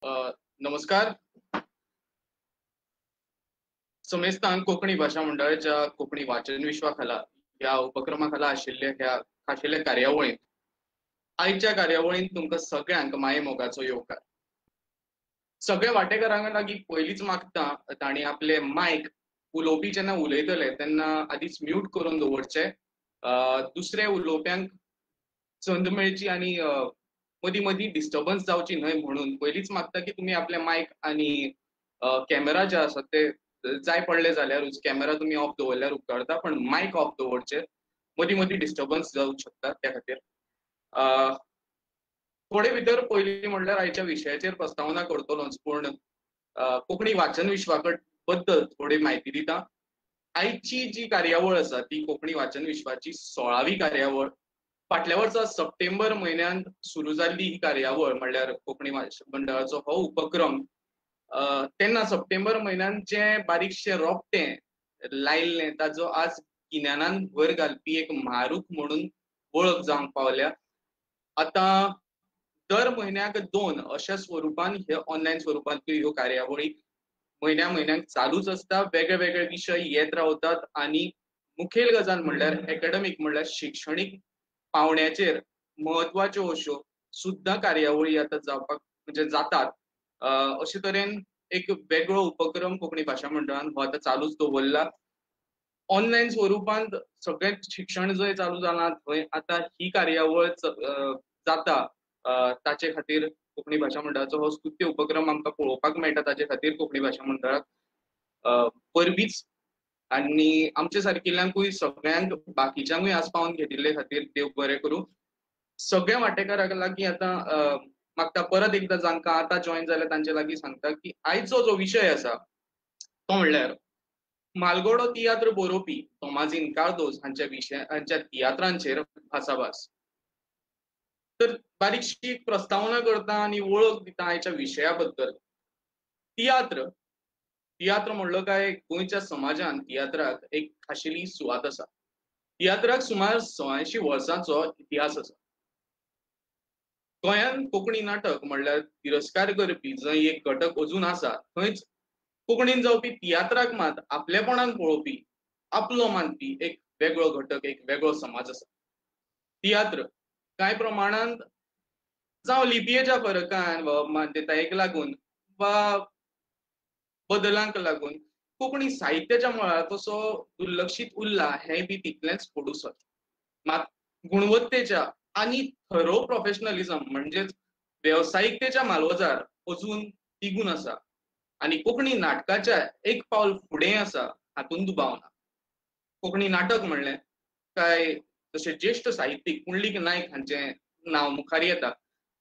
नमस्कार. समेस्तांक कोंकणी भाशा मंडळाच्या कोंकणी वाचन विश्वा खाला ह्या उपक्रमा खाला आशिल्ल्या ह्या खाशेल्या कार्यावळींत आयच्या कार्यावळींत तुमकां सगळ्यांक माये मोगाचो येवकार. सगळ्या वांटेकारांक लागीं पयलींच मागता तांणी आपले मायक उलोवपी जेन्ना उलयतले तेन्ना आदींच म्यूट करून दवरचे, दुसऱ्या उलोवप्यांक संद मेळची आनी मदीं मदीं डिस्टर्बन्स जावची न्हय म्हणून पयलींच मागता की तुमी आपले मायक आनी कॅमेरा जे आसात ते जाय पडले जाल्यारूच कॅमेरा तुमी ऑफ दवरल्यार उपकारता, पण मायक ऑफ दवरचे, मदीं मदीं डिस्टर्बन्स जावंक शकता. त्या खातीर थोडे भितर पयलीं म्हणल्यार आयच्या विशयाचेर प्रस्तावना करतलोच, पूण कोंकणी वाचन विश्वा बद्दल थोडी म्हायती दिता. आयची जी कार्यावळ आसा ती कोंकणी वाचन विश्वाची 16वी कार्यावळ. फाटल्या वर्सा सप्टेंबर म्हयन्यांत सुरू जाल्ली ही कार्यावळ म्हणल्यार कोंकणी वाचन मंडळाचो हो उपक्रम. तेन्ना सप्टेंबर म्हयन्यांत जें बारीकशें रोपटें लायिल्लें ताजो आज गिन्यानान भर घालपी एक म्हारूख म्हणून वळख जावंक पावल्या. आतां दर म्हयन्याक 2 अशा स्वरुपान हे ऑनलायन स्वरुपांतल्यो ह्यो कार्यावळी म्हयन्या म्हयन्याक चालूच आसता. वेगळे वेगळे विशय येत रावतात आनी मुखेल गजाल म्हणल्यार एकेडमीक म्हणल्यार शिक्षणीक पावंड्याचेर म्हत्वाच्यो अश्यो सुद्दां कार्यावळी आतां जावपाक म्हणजे जातात. अशे तरेन एक वेगळो उपक्रम कोंकणी भाशा मंडळान हो आतां चालूच दवरला. ऑनलायन स्वरुपांत सगळें शिक्षण जंय चालू जालां थंय आतां ही कार्यावळ जाता, ताचे खातीर कोंकणी भाशा मंडळाचो हो स्तुत्य उपक्रम आमकां पळोवपाक मेळटा. ताचे खातीर कोंकणी भाशा मंडळाक परबीच आनी आमचे सारकिल्ल्यांकूय सगळ्यांक बाकीच्यांकूय आस्पावन घेतिल्ले खातीर देव बरें करूं. सगळ्या वांटेकारां लागीं आतां मागता परत एकदां जांकां आतां जॉयन जाल्या तांचे लागीं सांगता की आयचो जो विशय आसा तो म्हणल्यार म्हालगडो तियात्र बरोवपी तोमाझीन कार्दोज हांच्या विशय हांच्या तियात्रांचेर भासाभास. तर बारीकशी एक प्रस्तावना करता आनी वळख दिता आयच्या विशया बद्दल. तियात्र तियात्र म्हणलो काय गोंयच्या समाजान तियात्राक एक खाशेली सुवात आसा. तियात्राक सुमार 180 वर्सांचो इतिहास आसा. गोंयांत कोंकणी नाटक म्हणल्यार तिरस्कार करपी जंय एक घटक अजून आसा थंयच कोंकणीन जावपी तियात्राक मात आपलेपणान पळोवपी आपलो मानपी एक वेगळो घटक, एक वेगळो समाज आसा. तियात्र कांय प्रमाणांत जावं लिपयेच्या फरकान वा मान्यतायेक लागून वा बदलांक लागून कोंकणी साहित्याच्या मळार तसो दुर्लक्षीत उरला हें बी तितलेंच फोडूसत. मात गुणवत्तेच्या आनी थरो प्रोफेशनलिझम म्हणजेच वेवसायिकतेच्या मालवजार अजून तिगून आसा आनी कोंकणी नाटकाच्या एक पावल फुडें आसा हातूंत दुबाव ना. कोंकणी नाटक म्हणलें काय तशें ज्येश्ठ साहित्यीक पुंडलीक नायक हांचें नांव मुखार येता,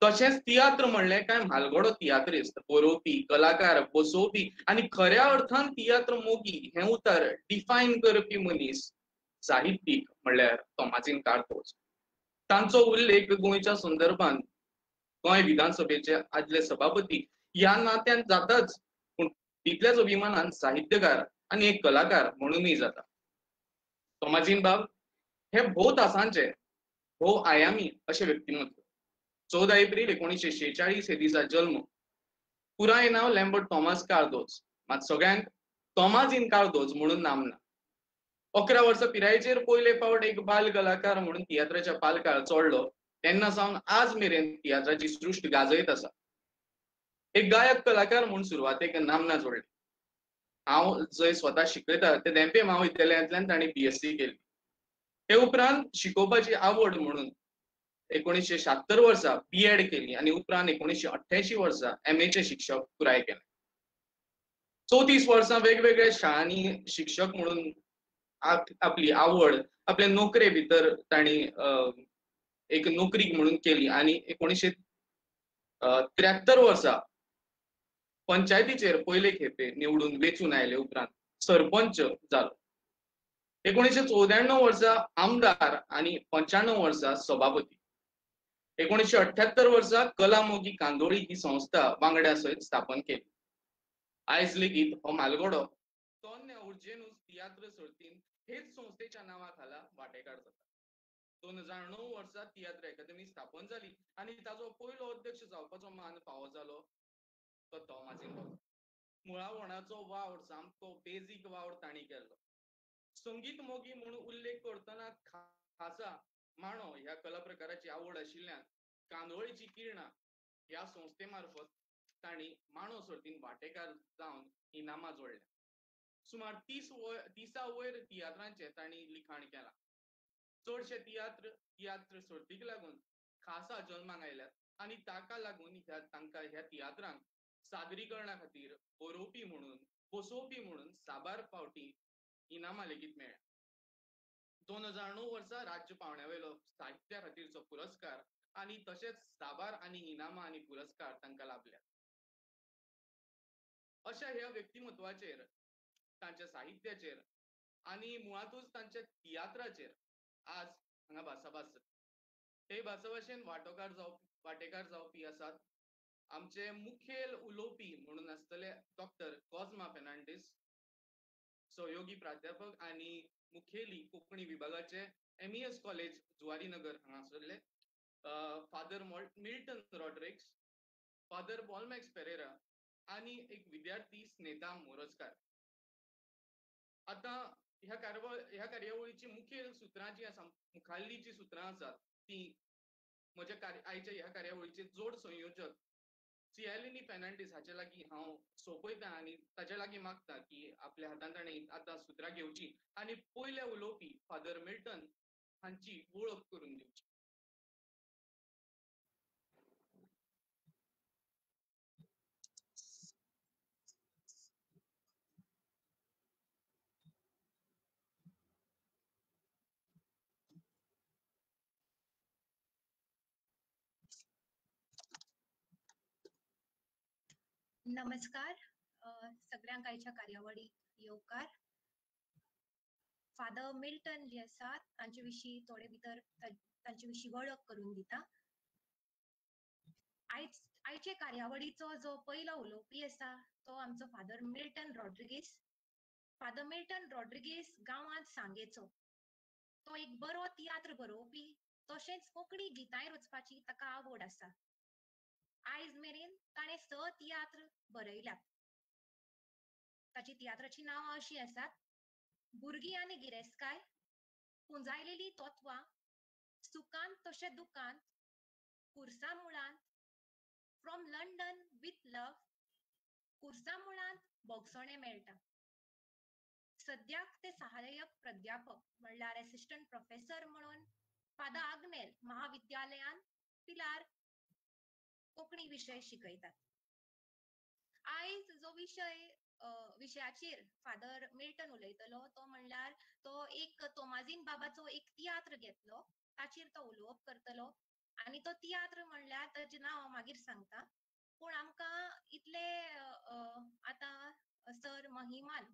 तशेंच तियात्र म्हणलें काय म्हालगडो तियात्रिस्त, बरोवपी, कलाकार, बसोवपी आनी खऱ्या अर्थान तियात्र मोगी हें उतर डिफायन करपी मनीस साहित्यीक म्हणल्यार तोमाझीन कार्दोज. तांचो उल्लेख गोंयच्या संदर्भात गोंय विधानसभेचे आदले सभापती ह्या नात्यान जाताच, पूण तितल्याच अभिमानान साहित्यकार आनी एक कलाकार म्हणूनय जाता. तोमाझीन बाब हे भोव तासांचे भोव आयामी अशें व्यक्तिमत्व. 14 एप्रील 1946 हे दिसा जल्म. पुराय नांव लॅम्बर्ट थॉमस कार्दोज, मात सगळ्यांक तोमाझीन कार्दोज म्हणून नामना. 11 वर्सां पिरायेचेर पयले फावट एक बाल कलाकार म्हणून तियात्राच्या पालकार चडलो तेन्ना सावन आज मेरेन तियात्राची सृश्ट गाजयत आसा. एक गायक कलाकार म्हूण सुरवातेक नामना जोडली. हांव जंय स्वता शिकयता ते धेंपे म्हाविद्यालयांतल्यान तांणी BSc केली. ते उपरांत शिकोवपाची आवड म्हणून 1976 वर्सा BEd केली आनी उपरांत 1988 वर्सा MA चें शिक्षक पुराय केलें. 34 वर्सां वेगवेगळ्या शाळांनी शिक्षक म्हणून आपली आवड आपल्या नोकरे भितर तांणी एक नोकरी म्हणून केली आनी 1973 वर्सा पंचायतीचेर पयले खेपे निवडून वेंचून आयले उपरांत सरपंच जालो. 1994 वर्सा आमदार आनी 95 वर्सा सभापती. 1978 वर्सा कला मोगी कांदोळी ही संस्था वांगड्या सयत स्थापन केली. आयज लेगीत हो म्हालगडो तोन्न्या उर्जेनूच तियात्र सर्तीन हेच संस्थेच्या नांवा खाला वांटेकार जाता. 2009 वर्सा तियात्र अकादमी स्थापन जाली आनी ताचो पयलो अध्यक्ष जावपाचो मान फावो जालो तो तोमाझीन बाब. मुळावणाचो वावर, सामको बेजीक वावर तांणी केल्लो. संगीत मोगी म्हणून उल्लेख करतना खासा मांडो ह्या कला प्रकाराची आवड आशिल्ल्यान कांदोळीची किरणां ह्या संस्थे मार्फत तांणी मांडो सर्तीन वांटेकार जावन इनामां जोडल्या. सुमार 30 वयर तियात्रांचें तांणी लिखाण केलां. चडशे तियात्र सर्तीक लागून खासा जल्माक आयल्यात आनी ताका लागून ह्या तांकां ह्या तियात्रांक सादरीकरणा खातीर बरोवपी म्हणून, बसोवपी म्हणून साबार फावटी इनामां लेगीत मेळ्ळ्या. 2009 वर्सा राज्य पावंड्या वयलो साहित्या खातीरचो पुरस्कार आनी तशेंच साबार आनी इनामां आनी पुरस्कार तांकां लाभल्यात. अशा ह्या व्यक्तिमत्वाचेर, तांच्या साहित्याचेर आनी मुळांतूच तांच्या तियात्राचेर आज हांगा भासाभास जाता. हे भासाभाशेन वांटेकार जावपी आसात आमचे मुखेल उलोवपी म्हणून आसतले डॉक्टर कॉझमा फेर्नांडीस, सहयोगी प्राध्यापक आनी मुखेली कोंकणी विभागाचे MES college Zuarinagar हांगासरले, father Milton Rodrigues, father Bolmax Pereira आनी एक विद्यार्थी स्नेता मोरजकार. आतां ह्या कार्यावळीची मुखेल सुत्रां जी आसा, मुखाल्ली जी सुत्रां आसात ती म्हज्या आयच्या ह्या कार्यावळीचे जोड संयोजक सियालिनी फेर्नांडीस हाचे लागीं हांव सोंपयता आनी ताचे लागीं मागता की आपल्या हातान ताणें आतां सुत्रां घेवची आनी पयले उलोवपी फादर मिल्टन हांची वळख करून दिवची. नमस्कार सगळ्यांक आयच्या कार्यावळीक येवकार. फादर मिल्टन जे आसात तांचे विशीं थोडे भितर तांचे विशीं वळख करून दिता. आयचे कार्यावळीचो जो पयलो उलोवपी आसा तो आमचो father Milton Rodrigues. Father Milton Rodrigues गांवांत सांगेचो. तो एक बरो तियात्र बरोवपी, तशेंच कोंकणी गितांय रचपाची ताका आवड आसा. आयज मेरेन ताणें 6 तियात्र बरयल्यात. ताची तियात्राची नांवां अशीं आसात: भुरगीं आनी गिरेस्तकाय, पुंजायलेली तत्वां, सुखांत तशें दुखांत, कुर्सा मुळांत, फ्रॉम लंडन विथ लव्ह, कुर्सा मुळांत भोगसणें मेळटा. सद्याक ते सहाय्यक प्राध्यापक म्हणल्यार एसिस्टंट प्रोफेसर म्हणून फादर आग्नेल महाविद्यालयांत पिलार कोंकणी विशय शिकयतात. आयज जो विशयाचेर फादर मिल्टन उलयतलो तो म्हणल्यार तो एक तोमाझीन बाबाचो एक तियात्र घेतलो, ताचेर तो उलोवप करतलो आनी तो तियात्र म्हणल्यार ताचें नांव हांव मागीर सांगता. पूण आमकां इतले आतां सर महिमान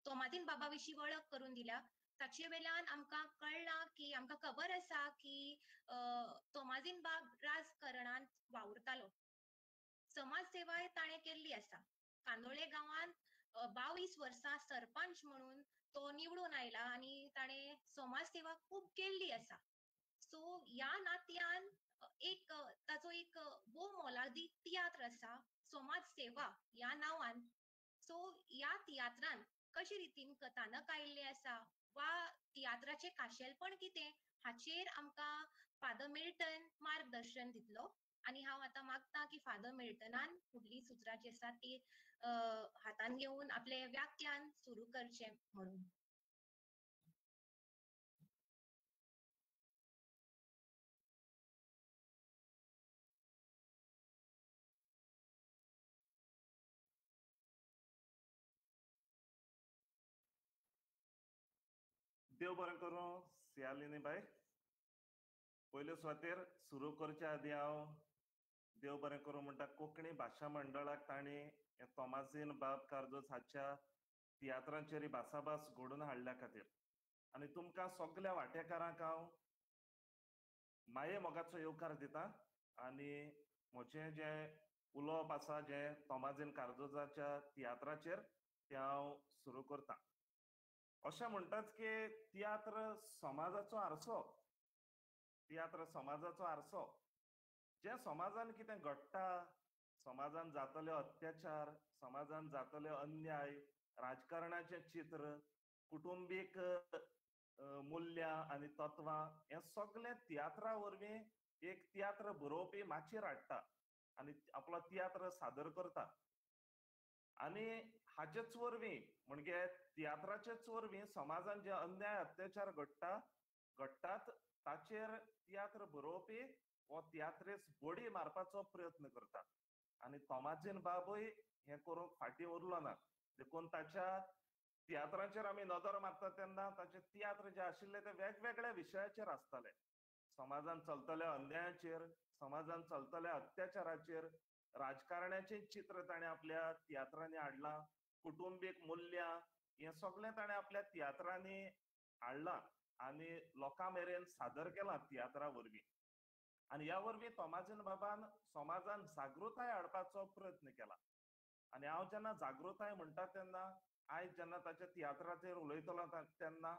तोमाझीन बाबा विशीं वळख करून दिल्या, ताचे वेल्यान आमकां कळ्ळां की आमकां खबर आसा की तोमाझीन बाब राजकारणांत वावुरतालो. समाज सेवाय ताणें केल्ली आसा. कांदोळे गांवांत 22 वर्सां सरपंच म्हणून तो निवडून आयला आनी ताणें समाज सेवा खूब केल्ली आसा. सो ह्या नात्यान एक ताचो एक भोव मोलादीक तियात्र आसा समाज सेवा ह्या नांवान. सो ह्या तियात्रान कशे रितीन कथानक आयिल्लें आसा वा तियात्राचें खाशेलपण कितें हाचेर आमकां फादर मिल्टन मार्गदर्शन दितलो. आनी हांव आतां मागता की फादर मिल्टनान फुडली सुत्रां जी आसा ती हातान घेवन आपलें व्याख्यान सुरू करचें म्हणून. देव बरें करूं सियालिनी बाय. पयले सुवातेर सुरू करच्या आदी हांव देव बरें करूं म्हणटा कोंकणी भाशा मंडळाक तांणी तोमाझीन बाब कार्दोज हाच्या तियात्रांचेर भासाभास घडोवन हाडल्या खातीर आनी तुमकां सगल्या वांटेकारांक हांव माये मोगाचो येवकार दिता. आनी म्हजें जें उलोवप आसा जें तोमाझीन कार्दोजाच्या तियात्राचेर तें हांव सुरू करता. अशें म्हणटाच की तियात्र समाजाचो आरसो, तियात्र समाजाचो आरसो. जें समाजान कितें घडटा, समाजान जातले अत्याचार, समाजान जातले अन्याय, राजकारणाचें चित्र, कुटुंबीक मुल्यां आनी तत्वां हें सगळें तियात्रा वरवीं एक तियात्र बरोवपी माचयेर हाडटा आनी आपलो तियात्र सादर करता. आनी हाचेच वरवीं म्हणजे तियात्राचेच वरवीं समाजान जे अन्याय अत्याचार घडटात ताचेर तियात्र बरोवपी हो तियात्रेस बडी मारपाचो प्रयत्न करता. आनी तोमाजीन बाबूय हें करूंक फाटीं उरलो ना. देखून ताच्या तियात्रांचेर आमी नदर मारता तेन्ना ताचे तियात्र जे आशिल्ले ते वेगवेगळ्या विशयाचेर आसताले. समाजान चलतल्या अन्यायाचेर, समाजान चलतल्या अत्याचाराचेर, राजकारणाचें चित्र ताणें आपल्या तियात्रांनी हाडलां, कुटुंबीक मुल्यां हें सगळें ताणें आपल्या तियात्रांनी हाडलां आनी लोकां मेरेन सादर केलां तियात्रा वरवीं. आनी ह्या वरवीं तोमाजीन बाबान समाजान जागृताय हाडपाचो प्रयत्न केला. आनी हांव जेन्ना जागृताय म्हणटा तेन्ना आयज जेन्ना ताच्या तियात्राचेर उलयतलो तेन्ना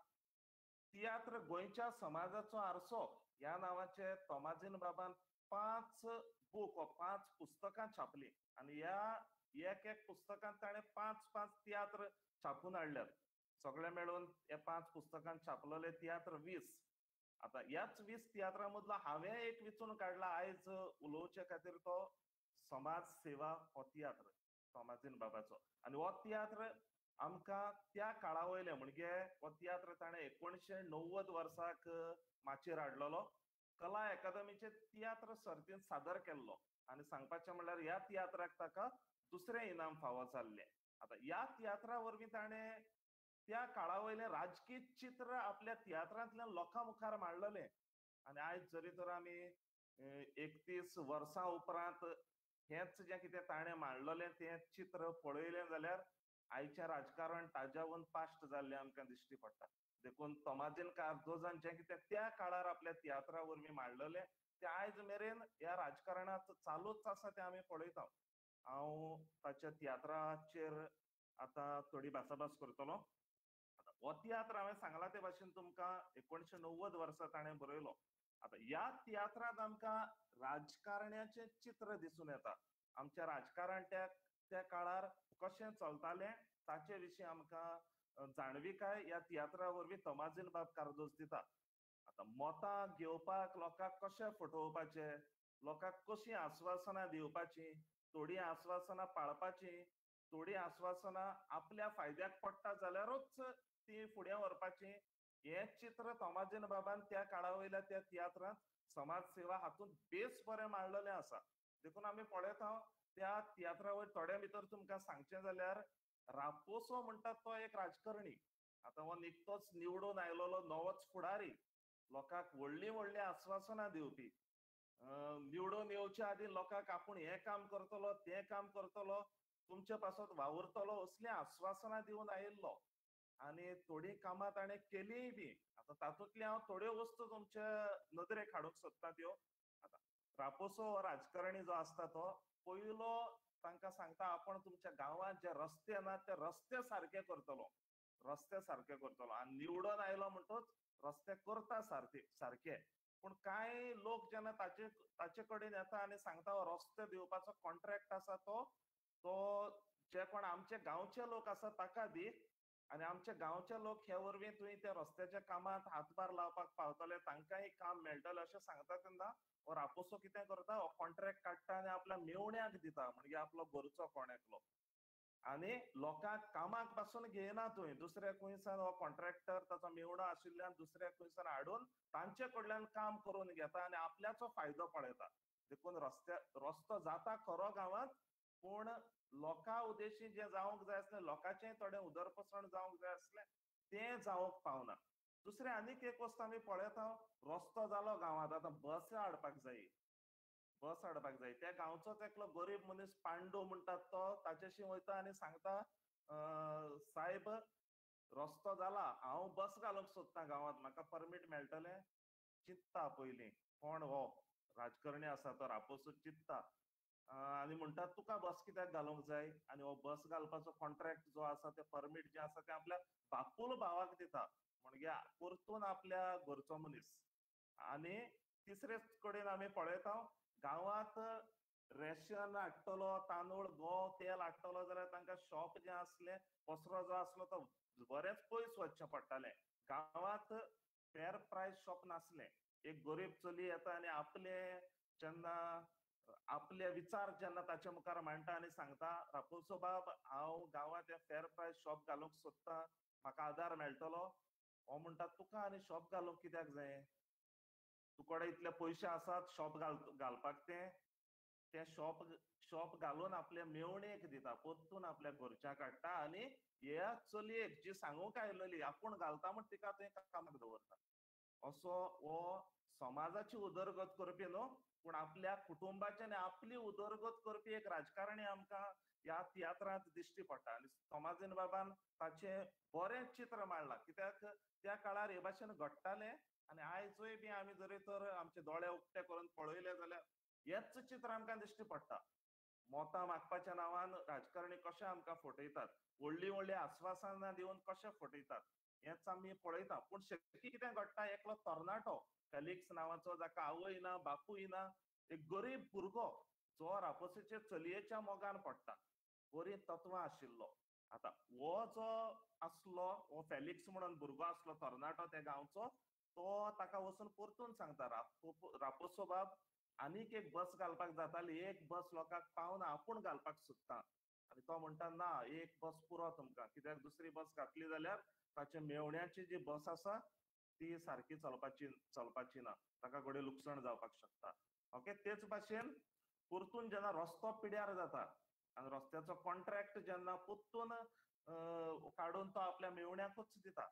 तियात्र गोंयच्या समाजाचो आरसो ह्या नांवाचे तोमाजीन बाबान 5 बूक 5 पुस्तकां छापलीं आनी ह्या एक एक पुस्तकांत ताणें 5-5 तियात्र छापून हाडल्यात. सगळे मेळून हे 5 पुस्तकांत छापलेले तियात्र 20. आतां ह्याच 20 तियात्रां मदलो हांवें एक विचून काडला आयज उलोवचे खातीर, तो समाज सेवा हो तियात्र तोमाजीन बाबाचो. आनी हो तियात्र आमकां त्या काळा वयले म्हणजे हो तियात्र ताणें 1990 वर्साक माचयेर हाडलेलो, कला अकादमीचे तियात्र सर्तींत सादर केल्लो. आनी सांगपाचें म्हणल्यार ह्या तियात्राक ताका दुसरें इनाम फावो जाल्लें. आतां ह्या तियात्रा वरवीं ताणें त्या काळा वयलें राजकीय चित्र आपल्या तियात्रांतल्यान लोकां मुखार मांडलेलें. आनी आयज जरी तर आमी 31 वर्सां उपरांत हेंच जें कितें ताणें मांडलेलें तें चित्र पळयलें जाल्यार आयचें राजकारण ताज्यावून पाश्ट जाल्लें आमकां दिश्टी पडटा. देखून तोमाजीन कार्दोजान जें कितें त्या काळार आपल्या तियात्रा वरवीं मांडलेलें तें आयज मेरेन ह्या राजकारणांत चालूच आसा तें आमी पळयता. हांव ताच्या तियात्राचेर आतां थोडी भासाभास करतलो. आतां हो तियात्र हांवें सांगला ते भाशेन तुमकां 1990 वर्सा ताणें बरयलो. आतां ह्या तियात्रांत आमकां राजकारण्याचें चित्र दिसून येता. आमचें राजकारण त्या काळार कशें चलतालें ताचे विशीं आमकां जाणविकाय ह्या तियात्रा वरवीं तोमाजीन बाब कार्दोज दिता. आतां मतां घेवपाक लोकांक कशें फटोवपाचें, लोकांक कशीं आस्वासनां दिवपाचीं, थोडीं आस्वासनां पाळपाचीं, थोडीं आस्वासनां आपल्या फायद्याक पडटा जाल्यारूच ती फुडें व्हरपाचीं, हें चित्र तोमाजीन बाबान त्या काळा वयल्या त्या तियात्रांत समाज सेवा हातूंत बेस बरें मांडलेलें आसा. देखून आमी पळयता त्या तियात्रा वयर थोड्या भितर तुमकां सांगचें जाल्यार रापोसो म्हणटात तो एक राजकारणी. आतां हो निकतोच निवडून आयलेलो नवोच फुडारी, लोकांक व्हडलीं व्हडलीं आस्वासनां दिवपी, निवडून येवच्या आदीं लोकांक आपूण हें काम करतलो तें काम करतलो तुमचे पासत वावुरतलो असलीं आस्वासनां दिवन आयिल्लो. आनी थोडीं कामां ताणें केलींय बी. आतां तातूंतली हांव थोड्यो वस्तू तुमच्या नदरेक हाडूंक सोदता त्यो. आतां रापोसो हो राजकारणी जो आसता तो पयलो तांकां सांगता आपूण तुमच्या गांवांत जे रस्ते ना ते रस्ते सारके करतलो, रस्ते सारके करतलो. आनी निवडून आयलो म्हणटच रस्ते करता सारके. पूण कांय लोक जेन्ना ताचे कडेन येता आनी सांगता हो रस्ते दिवपाचो कॉन्ट्रॅक्ट आसा तो तो जे कोण आमचे गांवचे लोक आसा ताका दी आनी आमचे गांवचे लोक हे वरवीं तुवें त्या रस्त्याच्या कामांत हातभार लावपाक पावतले, तांकांय काम मेळटलें अशें सांगता तेन्ना हो रापोसो कितें करता, हो कॉन्ट्रॅक्ट काडटा आनी आपल्या मेवण्याक दिता, म्हणजे आपलो घरचो कोण एकलो. आनी लोकांक कामाक पासून घेयना थंय, दुसऱ्या खंयसान हो कॉन्ट्रॅक्टर ताचो मेवणो आशिल्ल्यान दुसऱ्या खंयसान हाडून तांचे कडल्यान काम करून घेता आनी आपल्याचो फायदो पळयता. देखून रस्तो जाता खरो गांवांत, पूण लोकां उद्देशी जें जावंक जाय आसलें, लोकांचें थोडें उदरपसण जावंक जाय आसलें तें जावंक पावना. दुसरें आनीक एक वस्त आमी पळयता, रस्तो जालो गांवांत, आतां बस हाडपाक जाय, बस हाडपाक जाय. त्या गांवचोच एकलो गरीब मनीस पांडू म्हणटात तो ताचेशी वयता आनी सांगता, सायब रस्तो जाला, हांव बस घालूंक सोदता गांवांत, म्हाका परमीट मेळटलें? चिंत्ता पयलीं कोण हो राजकारणी आसा तो रापोसो चिंत्ता आनी म्हणटा तुका बस कित्याक घालूंक जाय. आनी हो बस घालपाचो कॉन्ट्रॅक्ट जो आसा तें परमीट जें आसा तें आपल्या बापूल भावाक दिता, म्हणजे परतून आपल्या घरचो मनीस. आनी तिसरे कडेन आमी पळयता गांवांत रेशन हाडटलो, तांदूळ, गंव, तेल हाडटलो जाल्यार तांकां शॉप जें आसलें, पसरो जो आसलो तो बरेंच पयस वचचें पडटालें. गांवांत फेर प्रायस शॉप नासलें. एक गरीब चली येता आनी आपले जेन्ना आपले विचार जेन्ना ताच्या मुखार मांडटा आनी सांगता, रापोसो बाब हांव गांवांत फेर प्रायस शॉप घालूंक सोदता, म्हाका आदार मेळटलो? हो म्हणटा, तुका आनी शॉप घालूंक कित्याक जाय? तुकडे इतले पयशे आसात शॉप घालपाक? तें शॉप घालून आपल्या मेवणेक दिता, परतून आपल्या घरच्यांक हाडटा आनी ह्या चलयेक जी सांगूंक आयलेली आपूण घालता म्हण तिका थंय कामाक दवरता. असो हो समाजाची उदरगत करपी न्हू, पूण आपल्या कुटुंबाची आनी आपली उदरगत करपी एक राजकारणी आमकां ह्या तियात्रांत दिश्टी पडटा. आनी तोमाजीन बाबान ताचें बरें चित्र मांडलां, कित्याक त्या काळार हे भाशेन घडटालें आनी आयजूय बी आमी जरी तर आमचे दोळे उक्ते करून पळयले जाल्यार हेच चित्र आमकां दिश्टी पडटा. मतां मागपाच्या नांवान राजकारणी कशें आमकां फटयतात, व्हडलीं व्हडलीं आस्वासनां दिवन कशें फटयतात हेंच आमी पळयता. पूण शेकी कितें घडटा, एकलो तरणाटो फेलिक्स नांवाचो, जाका आवय ना बापूय ना, एक गरीब भुरगो जो रापोसीचे चलयेच्या मोगान पडटा, बरीं तत्वां आशिल्लो. आतां हो जो आसलो हो फेलिक्स म्हणून भुरगो आसलो तरणाटो त्या गांवचो, तो ताका वचून परतून सांगता, रापोसो बाब आनीक एक बस घालपाक जाताली, एक बस लोकांक पावना, आपूण घालपाक सोदता. आनी तो म्हणटा, ना, एक बस पुरो तुमकां, कित्याक दुसरी बस घातली जाल्यार ताच्या मेवण्याची जी बस आसा ती सारकी चलपाची ना, ताका घडये लुकसाण जावपाक शकता. ओके, तेच भाशेन परतून जेन्ना रस्तो पिड्यार जाता आनी रस्त्याचो कॉन्ट्रॅक्ट जेन्ना परतून काडून तो आपल्या मेवण्याकूच दिता.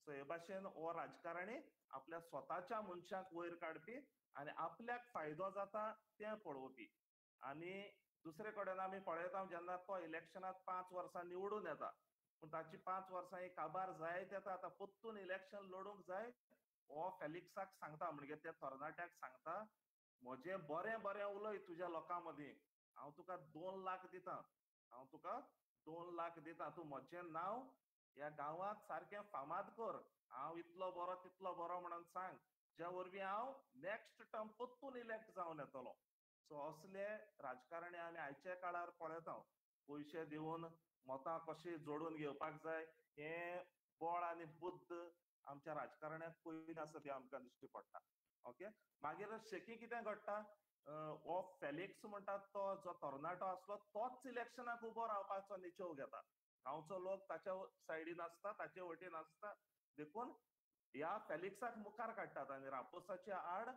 सो हे भाशेन हो राजकारणी आपल्या स्वताच्या मनशाक वयर काडपी आनी आपल्याक फायदो जाता तें पळोवपी. आनी दुसरे कडेन आमी पळयता जेन्ना तो इलेक्शनांत 5 वर्सां निवडून येता, पूण ताची 5 वर्सां ही काबार जायत येता. आतां परतून इलेक्शन लडूंक जाय, हो फेलिक्साक सांगता, म्हणजे त्या तरणाट्याक सांगता, म्हजें बरें बरें उलय तुज्या लोकां मदीं, हांव तुका 2 लाख दिता, हांव तुका 2 लाख दिता, तूं म्हजें नांव ह्या गांवांत सारकें फामाद कर, हांव इतलो बरो तितलो बरो म्हणून सांग, ज्या वरवीं हांव नेक्स्ट टर्म परतून इलेक्ट जावन येतलो. सो असले राजकारणी आमी आयच्या काळार पळयता. पयशे दिवन मतां कशी जोडून घेवपाक जाय हें बळ आनी बुद्द आमच्या राजकारण्याक पयलीं आसा ती आमकां दिश्टी पडटा. ओके, मागीर शेकी कितें घडटा, हो फेलिक्स म्हणटात तो जो तरणाटो आसलो तोच इलेक्शनाक उबो रावपाचो निचेव घेता. गांवचो लोक ताच्या सायडीन आसता, ताचे वटेन आसता, देखून ह्या फेलिक्साक मुखार काडटात आनी रापोसाच्या आड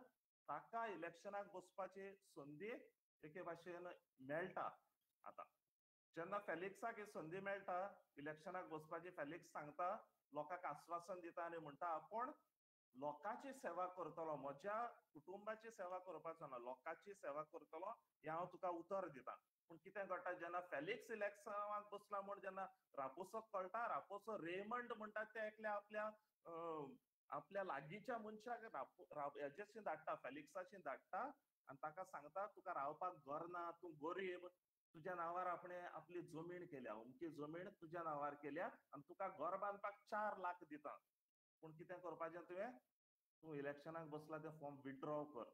ताका इलेक्शनाक बसपाची संदी एके भाशेन मेळटा. आतां जेन्ना फेलिक्साक ही संदी मेळटा इलेक्शनाक बसपाची, फेलिक्स सांगता, लोकांक आस्वासन दिता आनी म्हणटा आपूण लोकांची सेवा करतलो, म्हज्या कुटुंबाची सेवा करपाचो ना, लोकांची सेवा करतलो हें हांव तुका उतर दिता. पूण कितें घडटा, जेन्ना फेलिक्स इलेक्शनाक बसला म्हूण जेन्ना रापोसोक कळटा, रापोसो रेमंड म्हणटा ते एकल्या आपल्या आपल्या लागींच्या मनशाक हेजेशी धाडटा, फेलिक्साशी धाडटा आनी ताका सांगता, तुका रावपाक घर ना, तूं गरीब, तुज्या नांवार आपणे आपली जमीन केल्या, अमकी जमीन तुज्या नांवार केल्या आनी तुका घर बांदपाक 4 लाख दिता, पूण कितें करपाचें तुवें, तूं इलेक्शनाक बसला तें फॉर्म विथड्रॉ कर.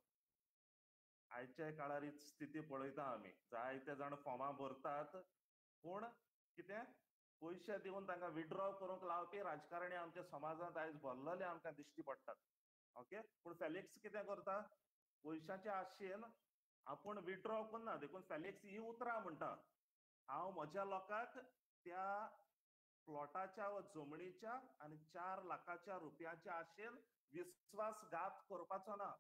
आयच्या काळार ही स्थिती पळयता आमी, जायते जाण फॉर्मां भरतात पूण कितें पयशे दिवन तांकां विथड्रॉ करूंक लावपी राजकारणी आमच्या समाजांत आयज भरलेले आमकां दिश्टी पडटात. ओके, पूण फेलिक्स कितें करता, पयशांच्या आशेन आपूण विथड्रॉ करना, देखून फेलिक्स ही उतरां म्हणटा, हांव म्हज्या लोकांक त्या प्लॉटाच्या वा जमनीच्या आनी 4 लाखाच्या रुपयाच्या आशेन विस्वासघात करपाचो ना.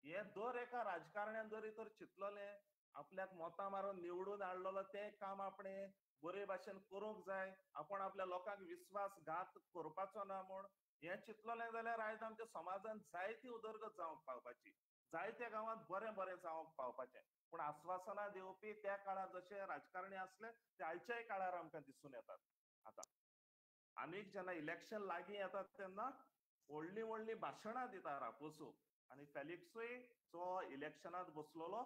हे दर एका राजकारण्यान जरी तर चिंतलें आपल्याक मतां मारून निवडून हाडलेलो तें काम आपणें बरे भाशेन करूंक जाय, आपूण आपल्या लोकांक विस्वासघात करपाचो ना म्हूण हें चिंतलें जाल्यार आयज आमच्या समाजान जायती उदरगत जावंक पावपाची, जायत्या गांवांत बरें बरें जावंक पावपाचें. पूण आस्वासनां दिवपी त्या काळार जशे राजकारणी आसले ते आयच्याय काळार आमकां दिसून येतात. आतां आनीक जेन्ना इलेक्शन लागीं येता तेन्ना व्हडलीं व्हडलीं भाशणां दिता रापोसो आनी फेलिक्सूय जो इलेक्शनांत बसलेलो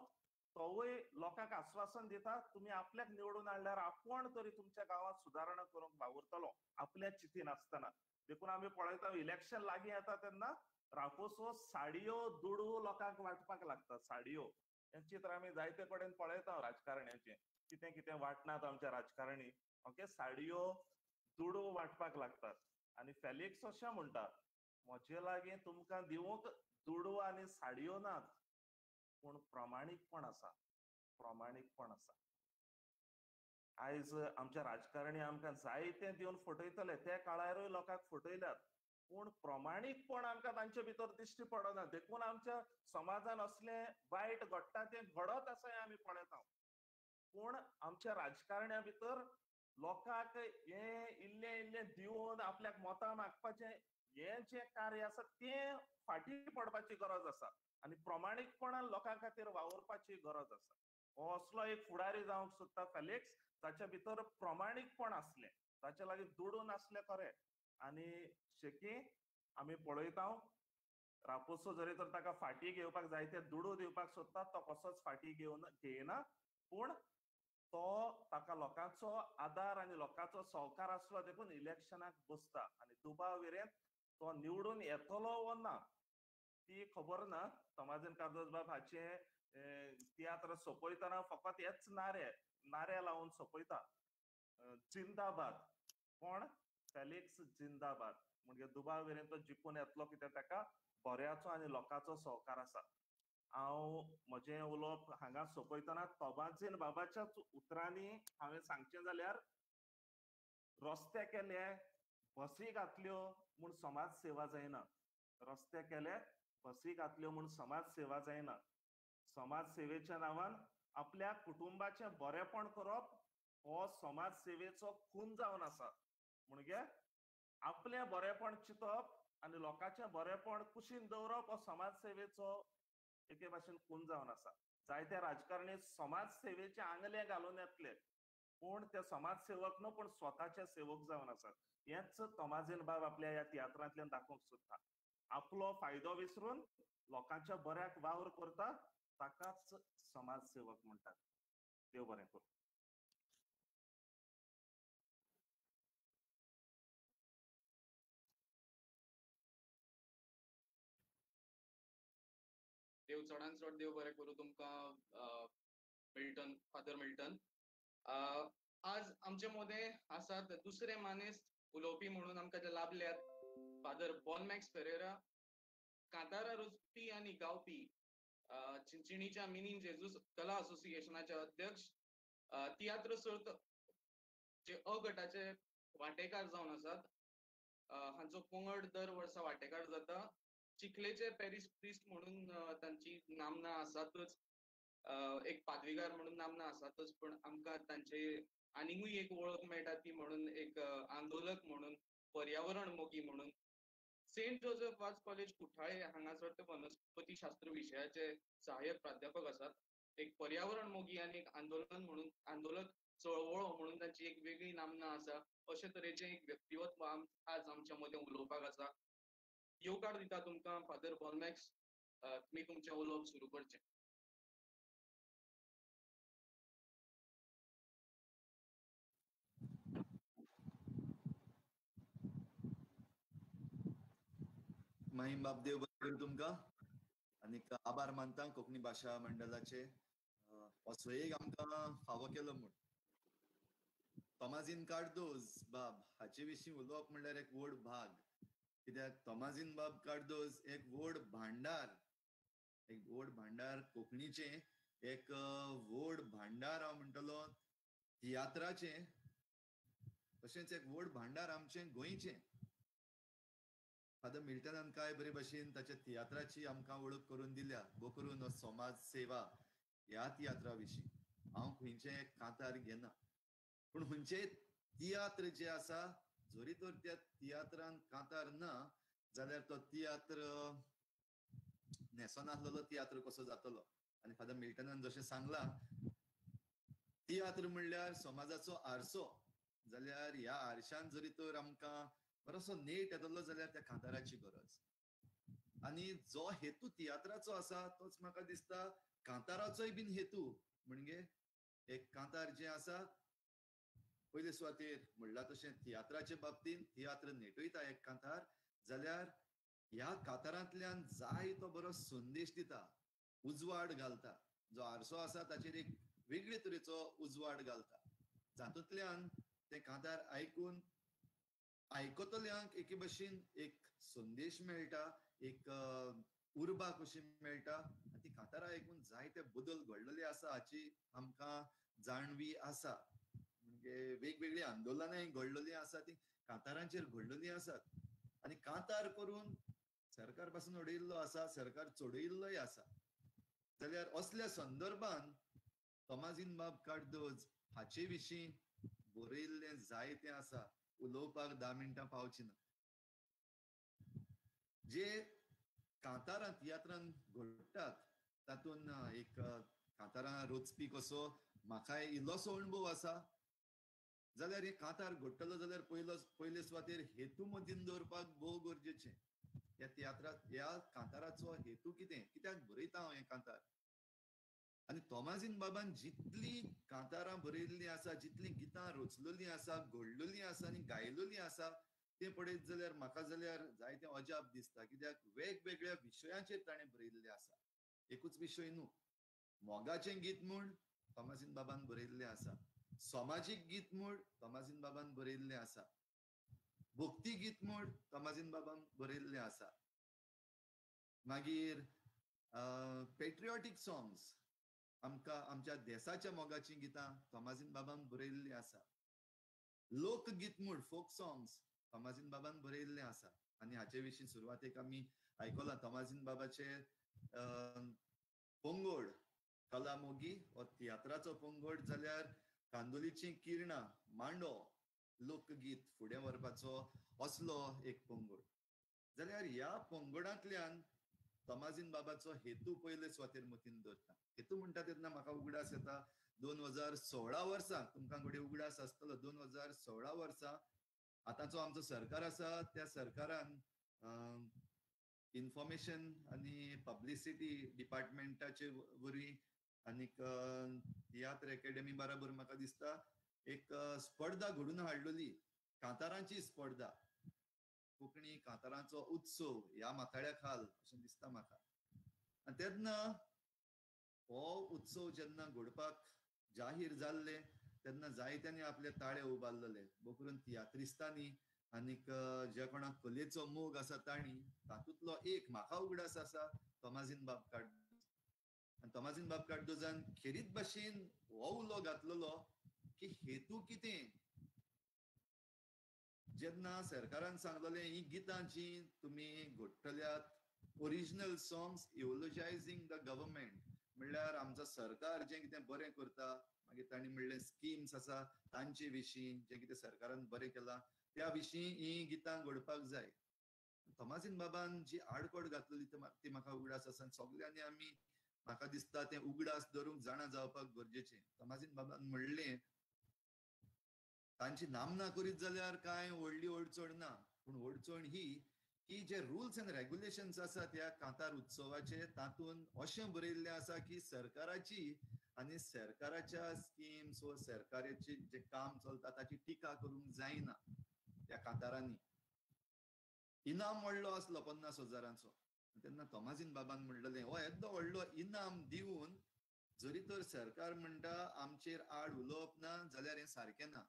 तोवूय लोकांक आस्वासन दिता, तुमी आपल्याक निवडून हाडल्यार आपूण तरी तुमच्या गांवांत सुदारणा करूंक वावुरतलो, आपल्या चिंतीन आसतना. देखून आमी पळयता इलेक्शन लागीं येता तेन्ना रापोसो साडयो दुडू लोकांक वांटपाक लागता, साडयो. हें चित्र आमी जायते कडेन पळयता राजकारण्याचें, कितें कितें वांटनात आमच्या राजकारणी. ओके, साडयो दुडू वांटपाक लागतात. आनी फेलिक्स अशें म्हणटा, म्हजे लागीं तुमकां दिवंक दुडू आनी साडयो नात, पूण प्रामाणीकपण आसा, प्रामाणीकपण आसा. आयज आमच्या राजकारणी आमकां जायतें दिवन फटयतले, त्या काळारूय लोकांक फटयल्यात, पूण प्रामाणीकपण आमकां तांचे भितर दिश्टी पडना. देखून आमच्या समाजान असलें वायट घडटा तें घडत आसा हें आमी पळयता. पूण आमच्या राजकारण्या भितर लोकांक हें इल्लें इल्लें दिवन आपल्याक मतां मागपाचें हें जें कार्य आसा तें फाटीं पडपाची गरज आसा आनी प्रामाणीकपणान लोकां खातीर वावुरपाची गरज आसा. हो असलो एक फुडारी जावंक सोदता फेलिक्स, ताच्या भितर प्रामाणीकपण आसलें, ताच्या लागीं दुडू नासलें खरें. आनी शेकी आमी पळयता रापोसो जरी तर ताका फाटीं घेवपाक जायते दुडू दिवपाक सोदता, तो कसोच फाटीं घेवन घेयना, पूण तो ताका लोकांचो आदार आनी लोकांचो सहकार आसलो देखून इलेक्शनाक बसता. आनी दुबाव विरेंत तो निवडून येतलो वो ना ती खबर ना. तोमाजीन कार्दोज बाब हाचे तियात्र सोंपयतना फकत हेच नारे नारे लावन सोंपयता, जिंदाबाद. कोण? फेलिक्स जिंदाबाद. म्हणजे दुबाव विरेंत तो जिखून येतलो कित्याक ताका बऱ्याचो आनी लोकांचो सहकार आसा. हांव म्हजें उलोवप हांगा सोंपयतना तोमाजीन बाबाच्याच उतरांनी हांवें सांगचें जाल्यार, रस्ते केले बसी घातल्यो म्हूण समाज सेवा जायना, रस्ते केले बसी घातल्यो म्हूण समाज सेवा जायना. समाज सेवेच्या नांवान आपल्या कुटुंबाचें बरेपण करप हो समाज सेवेचो खून जावन आसा. म्हणजे आपलें बरेपण चिंतप आनी लोकांचें बरेपण कुशीन दवरप हो समाज सेवेचो एके भाशेन खून जावन आसा. जायते राजकारणी समाज सेवेचे आंगले घालून येतले, पूण ते समाज सेवक न्हू, पूण स्वताचे सेवक जावन आसात. हेंच तोमाजीन बाब आपल्या ह्या तियात्रांतल्यान दाखोवंक सोदता. आपलो फायदो विसरून लोकांच्या बऱ्याक वावर करता ताकाच समाज सेवक म्हणटात. देव बरें करूं. देव चडान चड देव बरें करूं तुमकां मिल्टन, फादर मिल्टन. आज आमचे मदें आसात दुसरे मानेस्त उलोवपी म्हणून आमकां जे लाभल्यात फादर बॉलमॅक्स फेरेरा, कांतारा रचपी आनी गावपी, चिंचिणीच्या मिनीन जेजूस कला असोसिएशनाचे अध्यक्ष, तियात्र सर्त जे अ गटाचे वांटेकार जावन आसात, हांचो पंगड दर वर्सा वांटेकार जाता. चिखलेचे पॅरीस प्रिस्ट म्हणून तांची नामना आसातच, एक पादवीगार म्हणून नामना आसातच, पण आमकां तांचे आनीकूय एक वळख मेळटा ती म्हणून एक आंदोलक म्हणून, पर्यावरण मोगी म्हणून. सेंट जोजफ वाज कॉलेज कुठ्ठाळे हांगासर ते वनस्पती शास्त्र विशयाचे सहाय्यक प्राध्यापक आसात. एक पर्यावरण मोगी आनी एक आंदोलन म्हणून, आंदोलक चळवळ म्हणून तांची एक वेगळी नामना आसा. अशे तरेचें एक व्यक्तिमत्व आज आमच्या मदें उलोवपाक आसा. येवकार दिता तुमकां फादर बॉलमॅक्स, तुमी तुमचें उलोवप सुरू करचें. माहीम बाब देव बरें करूं तुमकां आनी आभार मानता कोंकणी भाशा मंडळाचे असो एक आमकां फावो केलो म्हूण. तोमाजीन कार्दोज बाब हाचे विशीं उलोवप म्हणल्यार एक व्हड भाग, कित्याक तोमाजीन बाब कार्दोज एक व्हड भांडार, एक व्हड भांडार कोंकणीचें, एक व्हड भांडार हांव म्हणटलो तियात्राचें, तशेंच एक व्हड भांडार आमचें गोंयचें. फादर मिल्टनान काय बरे भशेन ताच्या तियात्राची आमकां वळख करून दिल्या, बोकरून समाज सेवा ह्या तियात्रा विशीं हांव खंयचें कांतार घेना, पूण खंयचे तियात्र जे आसा जरी तर त्या तियात्रान कांतार ना जाल्यार तो तियात्र न्हेसोनासलेलो तियात्र कसो जातलो. आनी फादर मिल्टनान जशें सांगलां तियात्र म्हणल्यार समाजाचो आरसो, जाल्यार ह्या आरशान जरी तर आमकां बरोसो नेट येतलो जाल्यार त्या कांताराची गरज. आनी जो हेतू तियात्राचो आसा तोच म्हाका दिसता कांताराचोय बीन हेतू, म्हणजे एक कांतार जें आसा पयले सुवातेर म्हणलां तशें तियात्राचे बाबतींत तियात्र नेटयता एक कांतार, जाल्यार ह्या कांतारांतल्यान जाय तो बरो संदेश दिता, उजवाड घालता. जो आरसो आसा ताचेर एक वेगळे तरेचो उजवाड घालता, जातूंतल्यान तें कांतार आयकून आयकतल्यांक एके भशेन एक संदेश मेळटा, एक उर्बा कशी मेळटा आनी ती कांतारां आयकून जायते बदल घडलेले आसा हाची आमकां जाणवी आसा. म्हणजे वेगवेगळीं आंदोलनांय घडलेलीं आसा, ती कांतारांचेर घडलेलीं आसात आनी कांतार करून सरकार पासून उडयिल्लो आसा, सरकार चडयिल्लोय आसा. जाल्यार असल्या संदर्भान तोमाजीन बाब कार्दोज हाचे विशीं बरयिल्लें जायतें आसा, उलोवपाक 10 मिनटां पावची ना. जे कांतारां तियात्रान घडटात तातूंत एक कांतारां रचपी कसो म्हाकाय इल्लोसो अणभव आसा. जाल्यार हे कांतार घडटलो जाल्यार पयले सुवातेर हेतू मतीन दवरपाक भोव गरजेचें. ह्या तियात्रा ह्या कांताराचो हेतू कितें, कित्याक बरयता हांव हें कांतार. आनी तोमाजीन बाबान जितलीं कांतारां बरयल्लीं आसा, जितलीं गितां रचलेलीं आसा, घडलेलीं आसा आनी गायलेलीं आसा तें पळयत जाल्यार म्हाका जाल्यार जायतें अजाप दिसता. कित्याक वेगवेगळ्या विशयांचेर ताणें बरयल्लें आसा, एकूच विशय न्हू. मोगाचें गीत म्हूण तोमाजीन बाबान बरयल्लें आसा, समाजीक गीत म्हूण तोमाजीन बाबान बरयल्लें आसा, भक्ती गीत म्हूण तोमाजीन बाबान बरयल्लें आसा, मागीर पेट्रिऑटीक सॉंग्स आमकां आमच्या देसाच्या मोगाचीं गितां तोमाजीन बाबान बरयल्लीं आसा, लोकगीत म्हूण फोक सॉंग्स तोमाजीन बाबान बरयल्लें आसा. आनी हाचे विशीं सुरवातेक आमी आयकलां तोमाजीन बाबाचे पंगोड कला मोगी हो तियात्राचो पंगोड, जाल्यार कांदोलीचीं किरणां मांडो लोकगीत फुडें व्हरपाचो असलो एक पंगड. जाल्यार ह्या पंगडांतल्यान तोमाजीन बाबाचो हेतू पयले सुवातेर मतीन दवरता. हेतू म्हणटा तेन्ना म्हाका उगडास येता 2016 वर्सा, तुमकां घडये उगडास आसतलो, 2016 वर्सा आतांचो आमचो सरकार आसा त्या सरकारान इन्फॉर्मेशन आनी पब्लिसिटी डिपार्टमेंटाचे वरवीं आनीक तियात्र एकेडमी बराबर म्हाका दिसता एक स्पर्धा घडून हाडलेली, कांतारांची स्पर्धा, कोंकणी कांतारांचो उत्सव ह्या माथाळ्या खाल अशें दिसता म्हाका. आनी तेन्ना हो उत्सव जेन्ना घडपाक जाहीर जाल्ले तेन्ना जायत्यांनी आपले ताळे उबारलेले, भोव करून तियात्रिस्तांनी आनीक ज्या कोणाक कलेचो मोग आसा तांणी. तातूंतलो एक म्हाका उगडास आसा तोमाजीन बाब कार्दोज. आनी तोमाजीन बाब कार्दोजान खेरीत भाशेन हो उलो घातलेलो की हेतू कितें. जेन्ना सरकारान सांगलेलें हीं गितां जीं तुमी घडटल्यात original songs eulogising the government, म्हणल्यार आमचो सरकार जें कितें बरें करता, मागीर तांणी म्हणलें स्किम्स आसा तांचे विशीं जें कितें सरकारान बरें केलां त्या विशीं हीं गितां घडपाक जाय. तोमाजीन बाबान जी आडखळ घातलेली ती म्हाका उगडास आसा. सगल्यांनी आमी म्हाका दिसता तें उगडास धरूंक जाणा जावपाक गरजेचें. तोमाजीन बाबान म्हणलें तांची नामना करीत जाल्यार कांय व्हडली अडचण ना, पूण अडचण ही की जे रुल्स एंड रेग्युलेशन्स आसा त्या कांतार उत्सवाचे तातूंत अशें बरयल्लें आसा की सरकाराची आनी सरकाराच्या स्किम्स वा सरकाराचे जें काम चलता ताची टिका करूंक जायना त्या कांतारांनी. इनाम व्हडलो आसलो 50,000चो, तेन्ना तोमाजीन बाबान म्हणलेलें हो येदो व्हडलो इनाम दिवन जरी तर सरकार म्हणटा आमचेर आड उलोवप ना जाल्यार हें सारकें ना.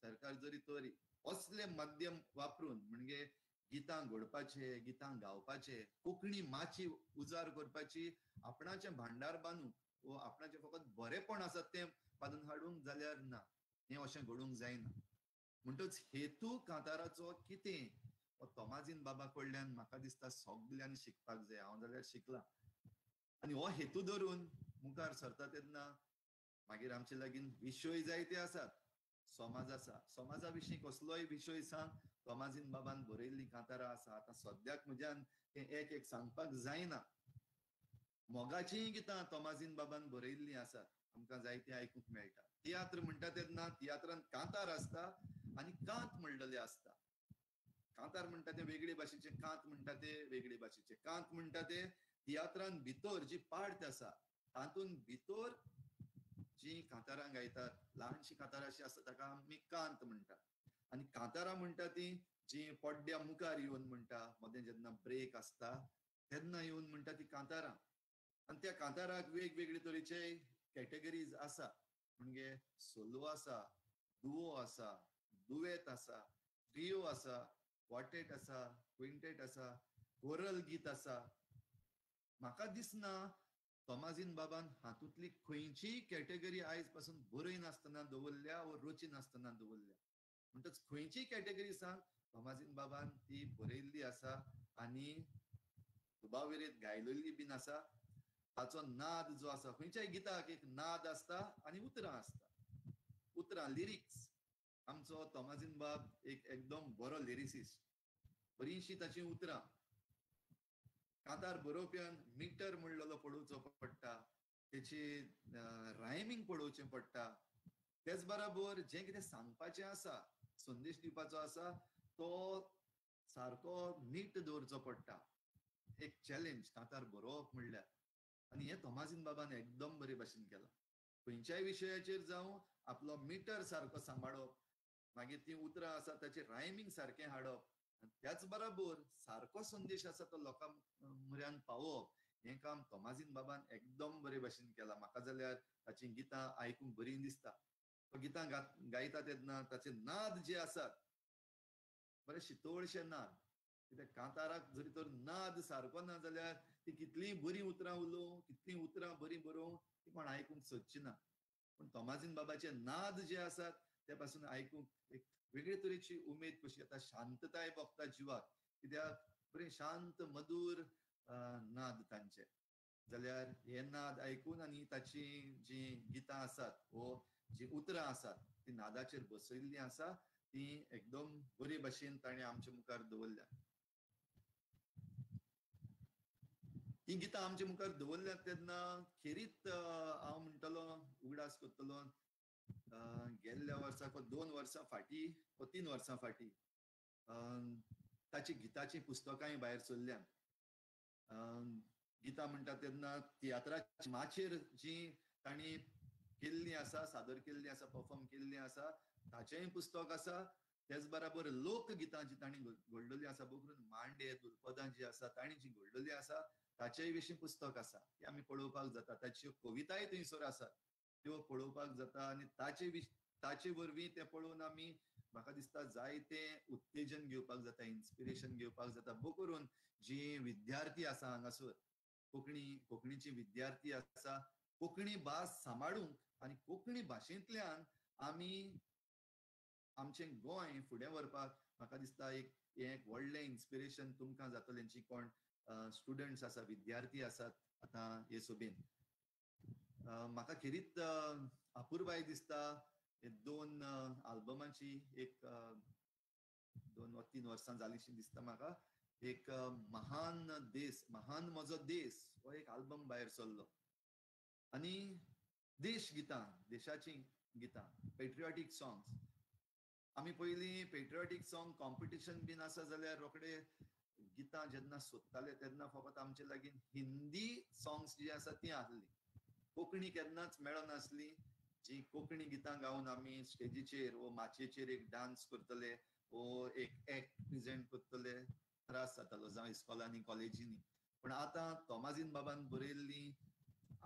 सरकार जरी तर असले माध्यम वापरून म्हणजे गितां घडपाचे, गितां गावपाचे, कोंकणी माची उजार करपाची, आपणाचें भांडार बांदूंक वो आपणाचें फकत बरेंपण आसा तें बांदून हाडूंक जाल्यार ना, हें अशें घडूंक जायना. म्हणटच हेतू कांताराचो कितें हो तोमाजीन बाबा कडल्यान म्हाका दिसता सगल्यांनी शिकपाक जाय. हांव जाल्यार शिकलां. आनी हो हेतू धरून मुखार सरता तेन्ना मागीर आमचे लागीं विशय जायते आसात. समाज आसा, समाजा विशीं कसलोय विशय सांग तोमाजीन बाबान बरयल्लीं कांतारां आसा. आतां सद्याक म्हज्यान तें एक एक सांगपाक जायना. मोगाचींय गितां तोमाजीन बाबान बरयल्लीं आसात, आमकां जायतीं आयकूंक मेळटा. तियात्र म्हणटा तेन्ना तियात्रान कांतार आसता आनी कांत म्हणलेले आसता. कांतार म्हणटा ते वेगळे भाशेचे, कांत म्हणटा ते वेगळे भाशेचे. कांत म्हणटा ते तियात्रान भितर जी पार्ट आसा तातूंत भितर जी कांतारां गायतात, ल्हानशीं कांतारां अशी आसता ताका आमी कांत म्हणटात. आनी कांतारां म्हणटा ती जी पड्ड्या मुखार येवन म्हणटा, मदें जेन्ना ब्रेक आसता तेन्ना येवन म्हणटा ती कांतारां. आनी त्या कांताराक वेगवेगळे तरेचे कॅटेगरीज आसा. म्हणजे सोलो आसा, दुवो आसा, दुवेत आसा, ट्रियो आसा, क्वार्टेट आसा, क्विंटेट आसा, कोरल गीत आसा. म्हाका दिसना तोमाजीन बाबान हातूंतली खंयचीय कॅटेगरी आयज पासून बरय नासतना दवरल्या वो रची नासतना दवरल्या. म्हणटच खंयचीय कॅटेगरी सांग, तोमाजीन बाबान ती बरयल्ली आसा आनी दुबाविरेत गायलेली बीन आसा. ताचो नाद जो आसा, खंयच्याय गिताक एक नाद आसता आनी उतरां आसता, उतरां लिरिक्स. आमचो तोमाजीन बाब एक एकदम बरो लिरिसिस्ट. बरींशी ताचीं उतरां. कांतार बरोवप्यान मिटर म्हणलेलो पळोवचो पडटा, तेची रायमींग पळोवचें पडटा, तेच बराबर जें कितें सांगपाचें आसा, संदेश दिवपाचो आसा तो सारको नीट दवरचो पडटा. एक चॅलेंज कांतार बरोवप म्हणल्यार. आनी हें तोमाजीन बाबान एकदम बरे भाशेन केलां. खंयच्याय विशयाचेर जावं आपलो मिटर सारको सांबाळप, मागीर तीं उतरां आसा ताचें रायमींग सारकें हाडप, त्याच बराबर सारको संदेश आसा तो लोकां म्हऱ्यान पावोवप, हें काम तोमाजीन बाबान एकदम बरे भाशेन केलां. म्हाका जाल्यार ताचीं गितां आयकूंक बरीं दिसता. तो गितां गायता तेन्ना ताचे नाद जे आसात बरे शितोळशे नाद. कित्याक कांताराक जरी तर नाद सारको ना जाल्यार ती कितलीं बरीं उतरां उलोवं, कितलीं उतरां बरीं बरोवं, ती कोण आयकूंक सोदची ना. पूण तोमाजीन बाबाचे नाद जे आसात ते पासून आयकूंक एक वेगळे तरेची उमेद कशी येता, शांतताय भोगता जिवाक. कित्याक बरें शांत मधूर नाद तांचे. जाल्यार हे नाद आयकून आनी ताची जीं गितां आसात वो जीं उतरां आसात ती नादाचेर बसयल्लीं आसा, ती एकदम बरे भाशेन ताणें आमच्या मुखार दवरल्या. हीं गितां आमच्या मुखार दवरल्यात तेन्ना खेरीत हांव म्हणटलो, उगडास करतलो, गेल्ल्या वर्साक 2 वर्सां फाटीं वा 3 वर्सां फाटीं ताची गिताचीं पुस्तकांय भायर सरल्यात. गितां म्हणटा तेन्ना तियात्राच्या माचयेर जीं तांणी केल्लीं आसा, सादर केल्लीं आसा, परफॉर्म केल्लीं आसा, ताचेंय पुस्तक आसा. तेच बराबर लोकगितां जी तांणी घडलेलीं आसा, बघून मांडे दुलपदां जी आसा तांणी जी घडलेली आसा ताचेय विशीं पुस्तक आसा, ती आमी पळोवपाक जाता. ताच्यो कविताय थंयसर आसात, त्यो पळोवपाक जाता. आनी ताचे वरवीं तें पळोवन आमी म्हाका दिसता जायते उत्तेजन घेवपाक जाता, इन्स्पिरेशन घेवपाक जाता. बो करून जी विद्यार्थी आसा हांगासर, कोंकणीची विद्यार्थी आसा, कोंकणी भास सांबाळूंक आनी कोंकणी भाशेंतल्यान आमी आमचें गोंय फुडें व्हरपाक म्हाका दिसता एक हें एक व्हडलें इन्स्पिरेशन तुमकां जातलें, जी कोण स्टुडंट्स आसा, विद्यार्थी आसात आतां हे सोबेन. म्हाका खेरीत अपुरबाय दिसता 2 आल्बमांची, एक 2 वा 3 वर्सां जालींशी दिसता म्हाका. एक महान देस, महान म्हजो देस हो एक आल्बम भायर सरलो आनी देश गितां, देशाचीं गितां, पेट्रियोटीक सॉंग्स. आमी पयलीं पेट्रियोटीक सॉंग कॉम्पिटिशन बीन आसा जाल्यार रोखडे गितां जेन्ना सोदताले तेन्ना फकत आमचे लागीं हिंदी सॉंग्स जी आसा तीं आसलीं, कोंकणी केन्नाच मेळनासली. जी कोंकणी गितां गावन आमी स्टेजीचेर वो माचयेचेर एक डान्स करतले वो एक एक्ट प्रेजेंट करतले, त्रास जातालो जावं इस्कॉलांनी कॉलेजींनी. पूण आतां तोमाजीन बाबान बरयल्लीं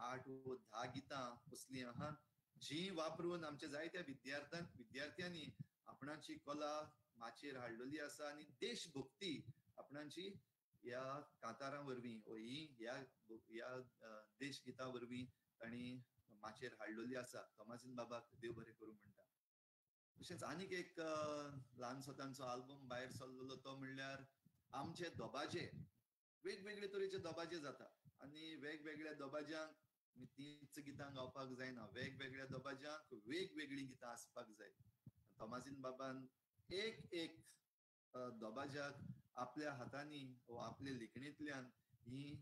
8 वो 10 गितां असलीं आहा जी वापरून आमच्या जायत्या विद्यार्थ्यांनी आपणाची कला माचयेर हाडलेली आसा आनी देशभक्ती आपणाची ह्या कांतारां वरवीं वो ही ह्या देशगितां वरवीं तांणी माचयेर हाडलेली आसा. तोमाजीन बाबाक देव बरें करूं म्हणटा. तशेंच आनीक एक ल्हानसो तांचो आल्बम भायर सरलेलो तो म्हणल्यार आमचे दोबाजे. वेगवेगळे तरेचे दोबाजे जाता आनी वेगवेगळ्या दोबाज्यांक तींच गितां गावपाक जायना, वेगवेगळ्या दोबाज्यांक वेगवेगळीं गितां आसपाक जाय. तोमाजीन बाबान एक एक दोबाज्याक आपल्या हातांनी वो आपले लिखणेंतल्यान हीं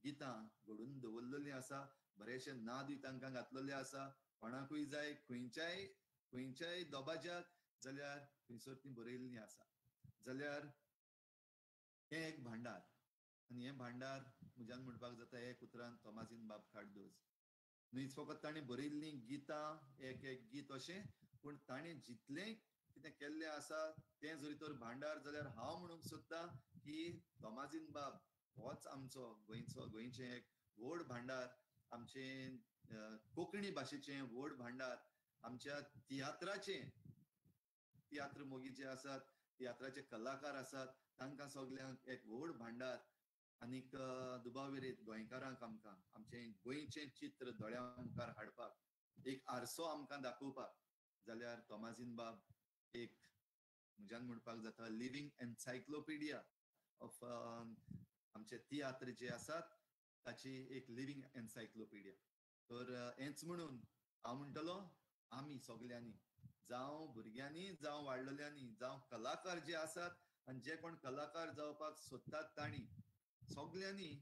गितां घडून दवरलेलीं आसा. बरेचशे नादूय तांकां घातलेले आसा. कोणाकूय जाय खंयच्याय खंयच्याय दोबाज्याक जाल्यार थंयसर ती बरयल्ली आसा. जाल्यार हें एक भांडार आनी हें भांडार म्हज्यान म्हणपाक जाता एक उतरान तोमाजीन बाब खाडदोज. न्हयच फकत ताणें बरयल्लीं गितां एक एक गीत अशें, पूण ताणें जितलें कितें केल्लें आसा तें जरी तर भांडार जाल्यार हांव म्हणूंक सोदता की तोमाजीन बाब होच आमचो गोंयचो गोंयचें एक व्हड भांडार, आमचें कोंकणी भाशेचें व्हड भांडार, आमच्या तियात्राचें, तियात्र मोगी जे आसात, तियात्राचे कलाकार आसात, तांकां सगल्यांक एक व्हड भांडार. आनीक दुबाव विरीत गोंयकारांक आमकां आमचें गोंयचें चित्र दोळ्यां मुखार हाडपाक, एक आरसो आमकां दाखोवपाक जाल्यार तोमाजीन बाब एक म्हज्यान म्हणपाक जाता लिव्हिंग एन्सायक्लोपिडिया ऑफ आमचे तियात्र जे आसात ताची एक लिव्हिंग एन्सायक्लोपिडिया. तर हेंच म्हणून हांव म्हणटलो, आमी सगल्यांनी, जावं भुरग्यांनी, जावं वाडलेल्यांनी, जावं कलाकार जे आसात आनी जे कोण कलाकार जावपाक सोदतात तांणी सगल्यांनी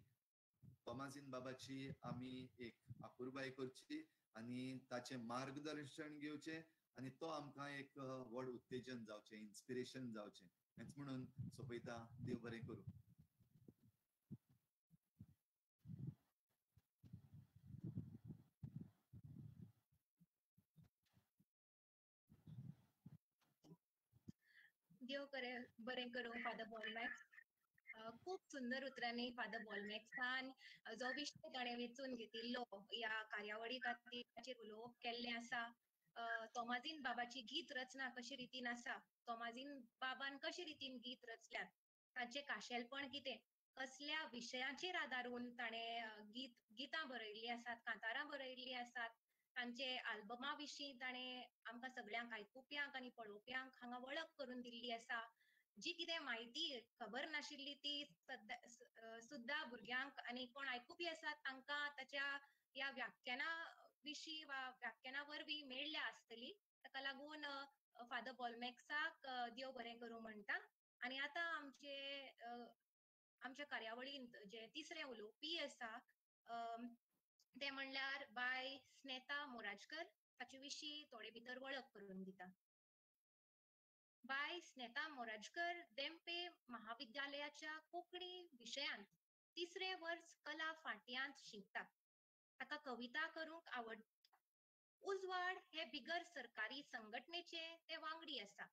तोमाजीन बाबाची आमी एक अपुरबाय करची आनी ताचें मार्गदर्शन घेवचें आनी तो आमकां एक व्हड उत्तेजन जावचें, इन्स्पिरेशन जावचें. हेंच म्हणून सोंपयता. देव बरें करूं. देव बरें करूं फादर बॉलमॅक्स. खूब सुंदर उतरांनी फादर बॉलमॅक्सान जो विशय ताणें वेंचून घेतिल्लो ह्या कार्यावळी खातीर ताचेर उलोवप केल्लें आसा. तोमाजीन बाबाची गीत रचना कशे रितीन आसा, तोमाजीन बाबान कशे रितीन गीत रचल्यात, ताचें खाशेलपण कितें, कसल्या विशयाचेर आदारून ताणें गितां बरयल्लीं आसात, कांतारां बरयल्लीं आसात, तांचे आल्बमा विशीं ताणें आमकां सगळ्यांक आयकुप्यांक आनी पळोवप्यांक हांगा वळख करून दिल्ली आसा. जी कितें म्हायती खबर नाशिल्ली ती सुद्दां भुरग्यांक आनी कोण आयकुपी आसात तांकां ताच्या ह्या व्याख्याना विशीं वा व्याख्याना वरवीं मेळ्ळ्या आसतली. ताका लागून फादर बॉलमॅक्साक देव बरें करूं म्हणटा. आनी आतां आमचे आमच्या कार्यावळींत जे तिसरें उलोवपी आसा ते म्हणल्यार बाय स्नेता मोराजकर. ताचे विशीं थोडे भितर वळख करून दिता. बाय स्नेता मोराजकर देंपे महाविद्यालयाच्या कोंकणी विशयांत तिसरें वर्स कला फांट्यांत शिकता. ताका कविता करूंक आवडटा. उजवाड हे बिगर सरकारी संघटनेचे ते वांगडी आसा.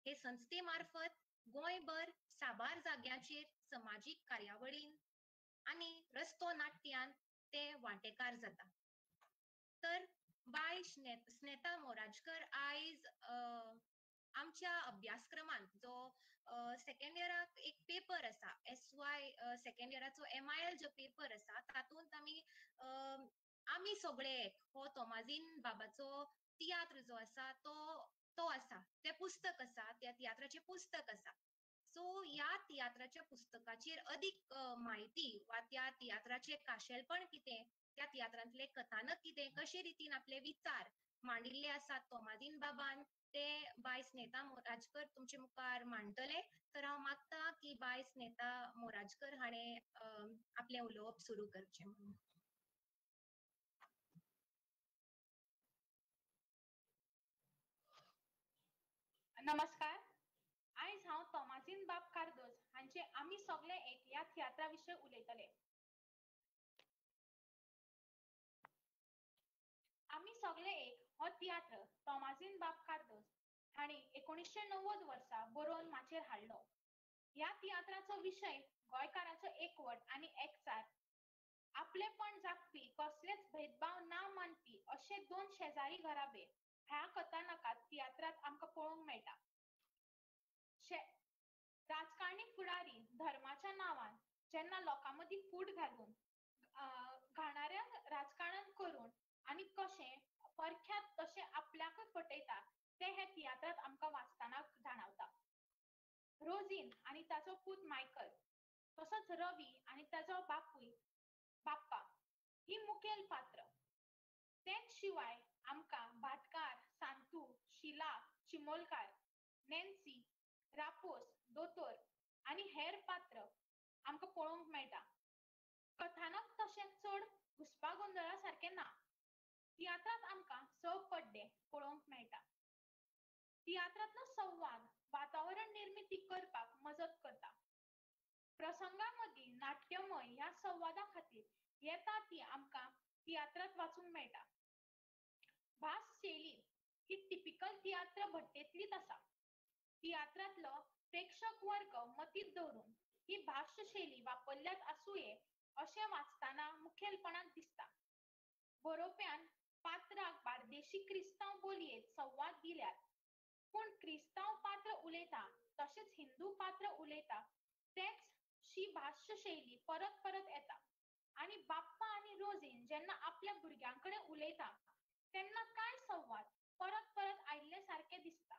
हे संस्थे मार्फत गोंयभर साबार जाग्यांचेर समाजीक कार्यावळीन आनी रस्तो नाट्यांत ते वांटेकार जाता. तर बाय स्नेता मोराजकर आयज आमच्या अभ्यासक्रमांत जो सेकंड इयराक एक पेपर आसा, एस वाय सेकंड इयराचो MIL जो पेपर आसा तातूंत आमी आमी सगळे एक हो तोमाजीन बाबाचो तियात्र जो आसा तो आसा, तें पुस्तक आसा, त्या तियात्राचें पुस्तक आसा. सो ह्या तियात्राच्या पुस्तकाचेर अदीक म्हायती वा त्या तियात्राचें खाशेलपण कितें, त्या तियात्रांतलें कथानक कितें, कशे रितीन आपले विचार मांडिल्ले आसात तोमाजीन बाबान, ते बाय स्नेता मोराजकर तुमचे मुखार मांडटले. तर हांव मागता की बाय स्नेता मोराजकर हाणें आपलें उलोवप सुरू करचें म्हणून. नमस्कार. आयज हांव तोमाजीन बाब कार्दोज हांचे आमी सगळे एक ह्या तियात्रा विशीं उलयतले. आमी सगळे एक हो तियात्र तोमाजीन बाब कार्दोज हांणी 1990 वर्सा बरोवन माचयेर हाडलो. ह्या तियात्राचो विशय गोंयकाराचो एकवट आनी एकचार, आपलेपण जागपी, कसलेच भेदभाव ना मानपी अशे दोन शेजारी घराबे ह्या कथानकांत तियात्रांत आमकां पळोवंक मेळटा. राजकारणी फुडारी धर्माच्या नांवान जेन्ना लोकां मदीं फूट घालून घाणाऱ्या राजकारण करून आनी कशें परख्यात तशें आपल्याकूय फटयता तें हे तियात्रांत आमकां वाचतना जाणवता. रोजीन आनी ताचो पूत मायकल, तसोच रवी आनी ताचो बापूय बाप्पा ही मुखेल पात्र. तेच शिवाय आमकां भाटकार, सांतू, शिला, चिमोलकार, नॅन्सी, रापोस, दोतोर आनी हेर पात्र आमकां पळोवंक मेळटा. कथानक तशें चड घुस्पागोंदळा सारकें ना. तियात्रांत आमकां स पड्डे पळोवंक मेळटा. तियात्रांतलो संवाद वातावरण निर्मिती करपाक मजत करता. प्रसंगा मदीं नाट्यमय ह्या संवादा खातीर येता ती आमकां तियात्रांत वाचूंक मेळटा. भास शैली ही टिपिकल तियात्र भट्टेंतलीच आसा. तियात्रांतलो प्रेक्षक वर्ग मतींत दवरून ही भास शैली वापरल्यात आसुये अशें वाचतना मुखेल मुखेलपणान दिसता. बरोवप्यान पात्राक बार्देशी क्रिस्तांव बोलयेंत संवाद दिल्यात, पूण क्रिस्तांव पात्र उलयता तशेंच हिंदू पात्र उलयता तेच शी भाश्य शैली परत परत येता. आनी बाप्पा आनी रोजीन जेन्ना आपल्या भुरग्यां कडेन उलयता तेन्ना कांय संवाद परत परत आयिल्ले सारके दिसता.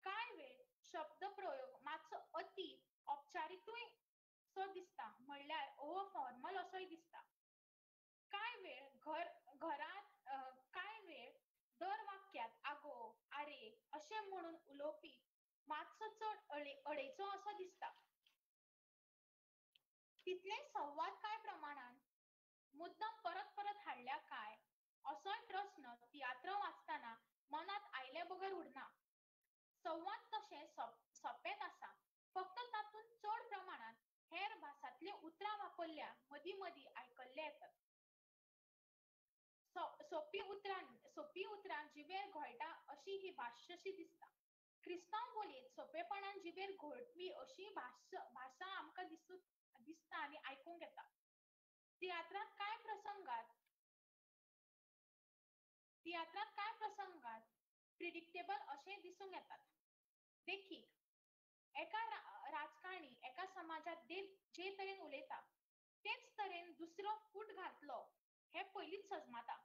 कांय वेळ शब्द प्रयोग मातसो अती औपचारिकूय सो दिसता, म्हणल्यार ओवर फॉर्मल असोय दिसता. कांय वेळ घरांत कांय वेळ दर वाक्यांत आगो आरे अशें म्हणून उलोवपी मातसो चड अडेचो असो दिसता. तितले संवाद कांय प्रमाणान मुद्दम परत परत हाडल्या काय असोय प्रस्न तियात्र वाचतना मनांत आयले बगर उरना. संवाद तशें सोंपेच आसा, फक्त तातूंत चड प्रमाणांत हेर भासांतलीं उतरां वापरल्या मदीं मदीं आयकल्ले येतात. सोंपी उतरां जिबेर घोळटा अशी ही भाश्यशी दिसता. क्रिस्तांव बोलयेंत सोंपेपणान जिबेर घोळपी अशी भाशा आमकां दिसता आनी आयकूंक येता. तियात्रांत कांय प्रसंगात प्रिडिक्टेबल अशें दिसूंक येतात. देखीक, एका राजकारणी एका समाजांत जे तरेन उलयता तेच तरेन दुसरो फूट घातलो हें पयलींच सजमाता.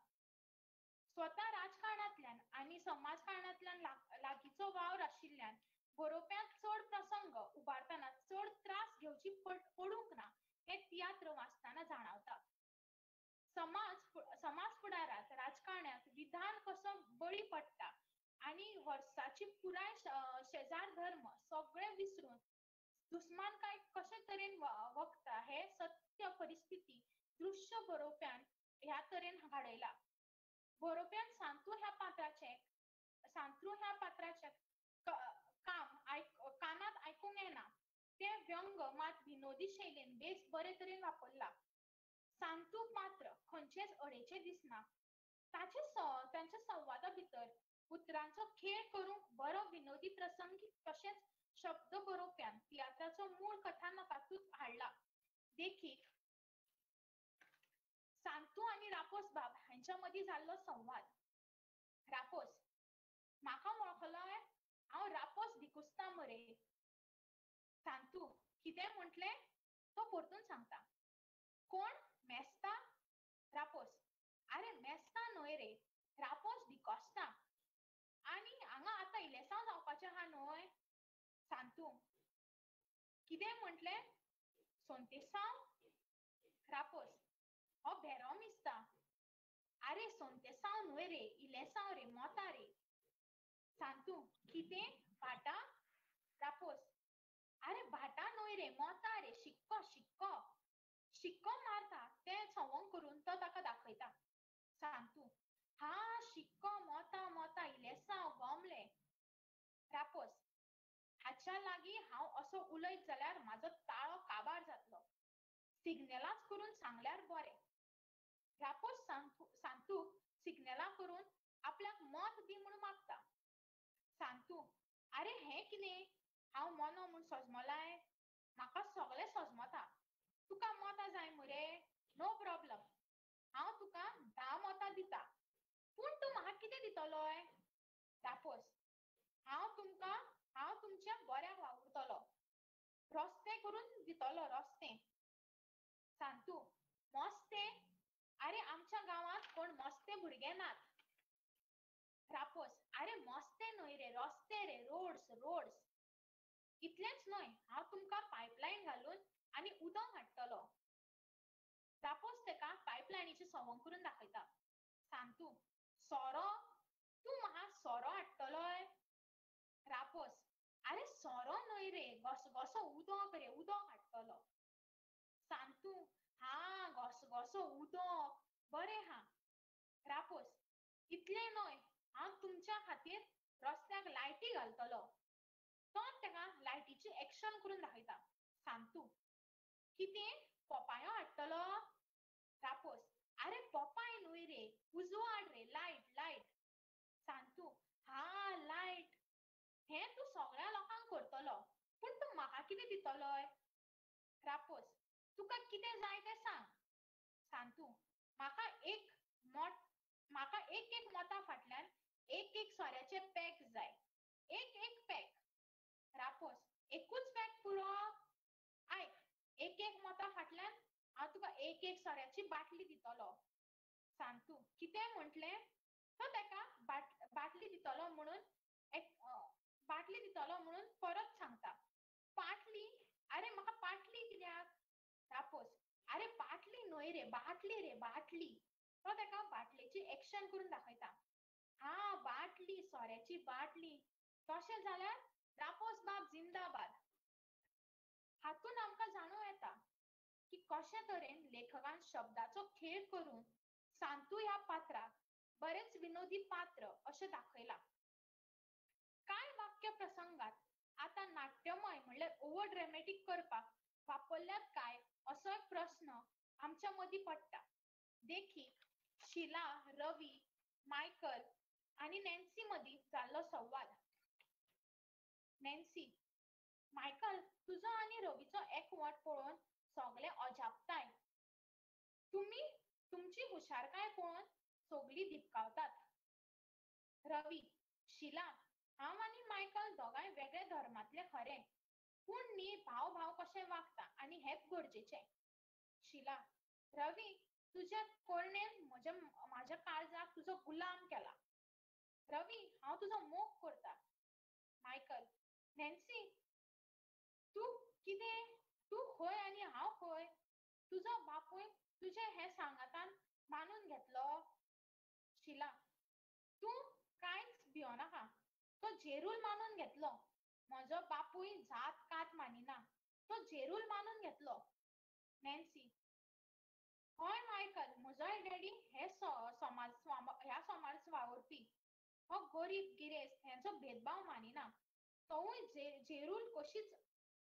स्वता राजकारणांतल्यान आनी समाजकारणांतल्यान लागींचो वावर आशिल्ल्यान बरोवप्यांक चड प्रसंग उबारतना चड त्रास घेवची पडूंक ना हें तियात्र वाचतना जाणवता. समाज फुडारांत राजकारणांत विधान कसो बळी पडटा आनी वर्साची पुराय शेजार धर्म सगळें विसरून दुस्मानकाय कशे तरेन वखता हें सत्य परिस्थिती दृश्य बरोवप्यान ह्या तरेन घडयला. बरोवप्यान सांतू ह्या पात्राचें काम कानांत आयकूंक येना तें व्यंग मात विनोदी शैलीन बेस बरे तरेन वापरला. सांतू पात्र खंयचेच अडेचें दिसना. तांच्या संवादा भितर उतरांचो खेळ करूंक बरो विनोदी प्रसंगी तशेंच शब्द बरोवप्यान तियात्राचो मूळ कथानकांतूच हाडला. देखीक, सांतू आनी रापोस बाब हांच्या मदीं जाल्लो संवाद. रापोस, म्हाका वळखलोय? हांव रापोस डिकुस्ता मरे. सांतू, कितें म्हटलें? तो परतून सांगता. कोण? मेस्ता? रापोस, आरे मेस्ता न्हय रे, रापोस डिकॉस्ता. आनी हांगा आतां इलेसांव जावपाचें आहा न्हय? सांतू, कितें म्हटलें? सोंतेसांव? रापोस, हो भेरो मिस्ता. आरे सोंतेसांव न्हय रे, इलेसांव रे, मोता रे. सांतू, कितें? भाटा? रापोस, आरे भाटा न्हय रे, मोता रे, शिक्को शिक्को. शिक्को मारता तें संवंग करून तो ताका दाखयता. सांतू, हा शिक्को मोता मोता इलेसांव गोमले. रापोस, हाच्या लागीं हांव असो उलयत जाल्यार म्हाजो ताळो काबार जातलो, सिग्नलाच करून सांगल्यार बरें. रापोस सांतूक सिग्नलां करून आपल्याक मत दी म्हूण मागता. सांतू, आरे हें कितें? हांव मोनो म्हूण सजमलाय? म्हाका सगळें सजमता. तुका मतां जाय मुरे? नो प्रॉब्लम, हांव तुका 10 मतां दिता, पूण तूं म्हाका कितें दितलोय? रापोस, हांव तुमच्या बऱ्याक वावुरतलो, रस्ते करून दितलो, रस्ते. सांतू, मस्ते? आरे आमच्या गांवांत कोण मस्ते भुरगे नात. रापोस, आरे मस्ते न्हय रे, रस्ते रे, रोड्स रोड्स. इतलेंच न्हय, हांव तुमकां पायपलायन घालून आनी उदक हाडटलो. रापोस तेका पायपलायनीचें संवंग करून दाखयता. सांतू, सोरो? तूं म्हाका सोरो हाडटलोय? रापोस, आरे सोरो न्हय रे, घसघसो उदक रे, उदक हाडटलो. सांतू, हा घसघसो उदक, बरें हा. रापोस, इतलें न्हय, हांव तुमच्या खातीर रस्त्याक लायटी घालतलो. तो तेका लायटीची एक्शन करून दाखयता. सांतू, कितें? पोपायो हाडटलो? रापोस, आरे पोपाय न्हय रे, उजवाड रे, लायट लायट. सांतू, हा लायट. हें तूं सगळ्या लोकांक करतलो, पूण तूं म्हाका कितें दितलोय? रापोस, तुका कितें जाय तें सांग. सांतू, एक एक मता फाटल्यान एक एक सोऱ्याचे पॅक जाय, एक एक पॅक. रापोस, एकूच पॅक पुरो? आयक, एक एक मता फाटल्यान हांव तुका एक एक सोऱ्याची बाटली दितलो. सांतू, कितें म्हटलें? तो तेका बाटली दितलो म्हणून बाटली दितलो म्हणून परत सांगता. पाटली? अरे म्हाका पाटली कित्याक? रापोस, अरे पाटली न्हय रे, बाटली रे, बाटली. तो तेका बाटलेची एक्शन करून दाखयता. हा, बाटली, सोऱ्याची बाटली. तशें जाल्यार रापोस बाब जिंदाबाद. हातून आमकां जाणूं येता की कशे तरेन लेखकान शब्दाचो खेळ करून सांतू ह्या पात्राक बरेंच विनोदी पात्र अशें दाखयलां. कांय वाक्य प्रसंगात आतां नाट्यमय म्हणल्यार ओवर ड्रॅमेटीक करपाक वापरल्यात काय असोय प्रस्न आमच्या मदीं पडटा. देखीक, शिला, रवी, मायकल आनी नॅन्सी मदीं जाल्लो संवाद. नॅन्सी, मायकल, तुजो आनी रवीचो एकवट पळोवन सगळे अजापताय. तुमी तुमची हुशारकाय पळोवन सगळीं दिपकावतात. रवी, शिला, हांव आनी मायकल दोगांय वेगळे धर्मांतले खरें, पूण न्ही भाव भाव कशें वागता आनी हेंच गरजेचें. शिला, रवी, तुज्या कोरणेन म्हाज्या काळजाक तुजो गुलाम केला. रवी, हांव तुजो मोग करता. मायकल, नॅन्सी, तूं कितें? तूं खंय आनी हांव खंय? तुजो बापूय तुजें हें सांगातान मानून घेतलो? शिला, तूं कांयच भियोनाका, तो जेरूल मानून घेतलो. म्हजो बापूय जात कात मानिना, तो जेरूल मानून घेतलो. नॅन्सी, हय मायकल, म्हजोय डॅडी हे समाज ह्या समाज वावुरपी. हो गरीब गिरेस्त हेंचो भेदभाव मानिना, तोवूय जेरूल कशीच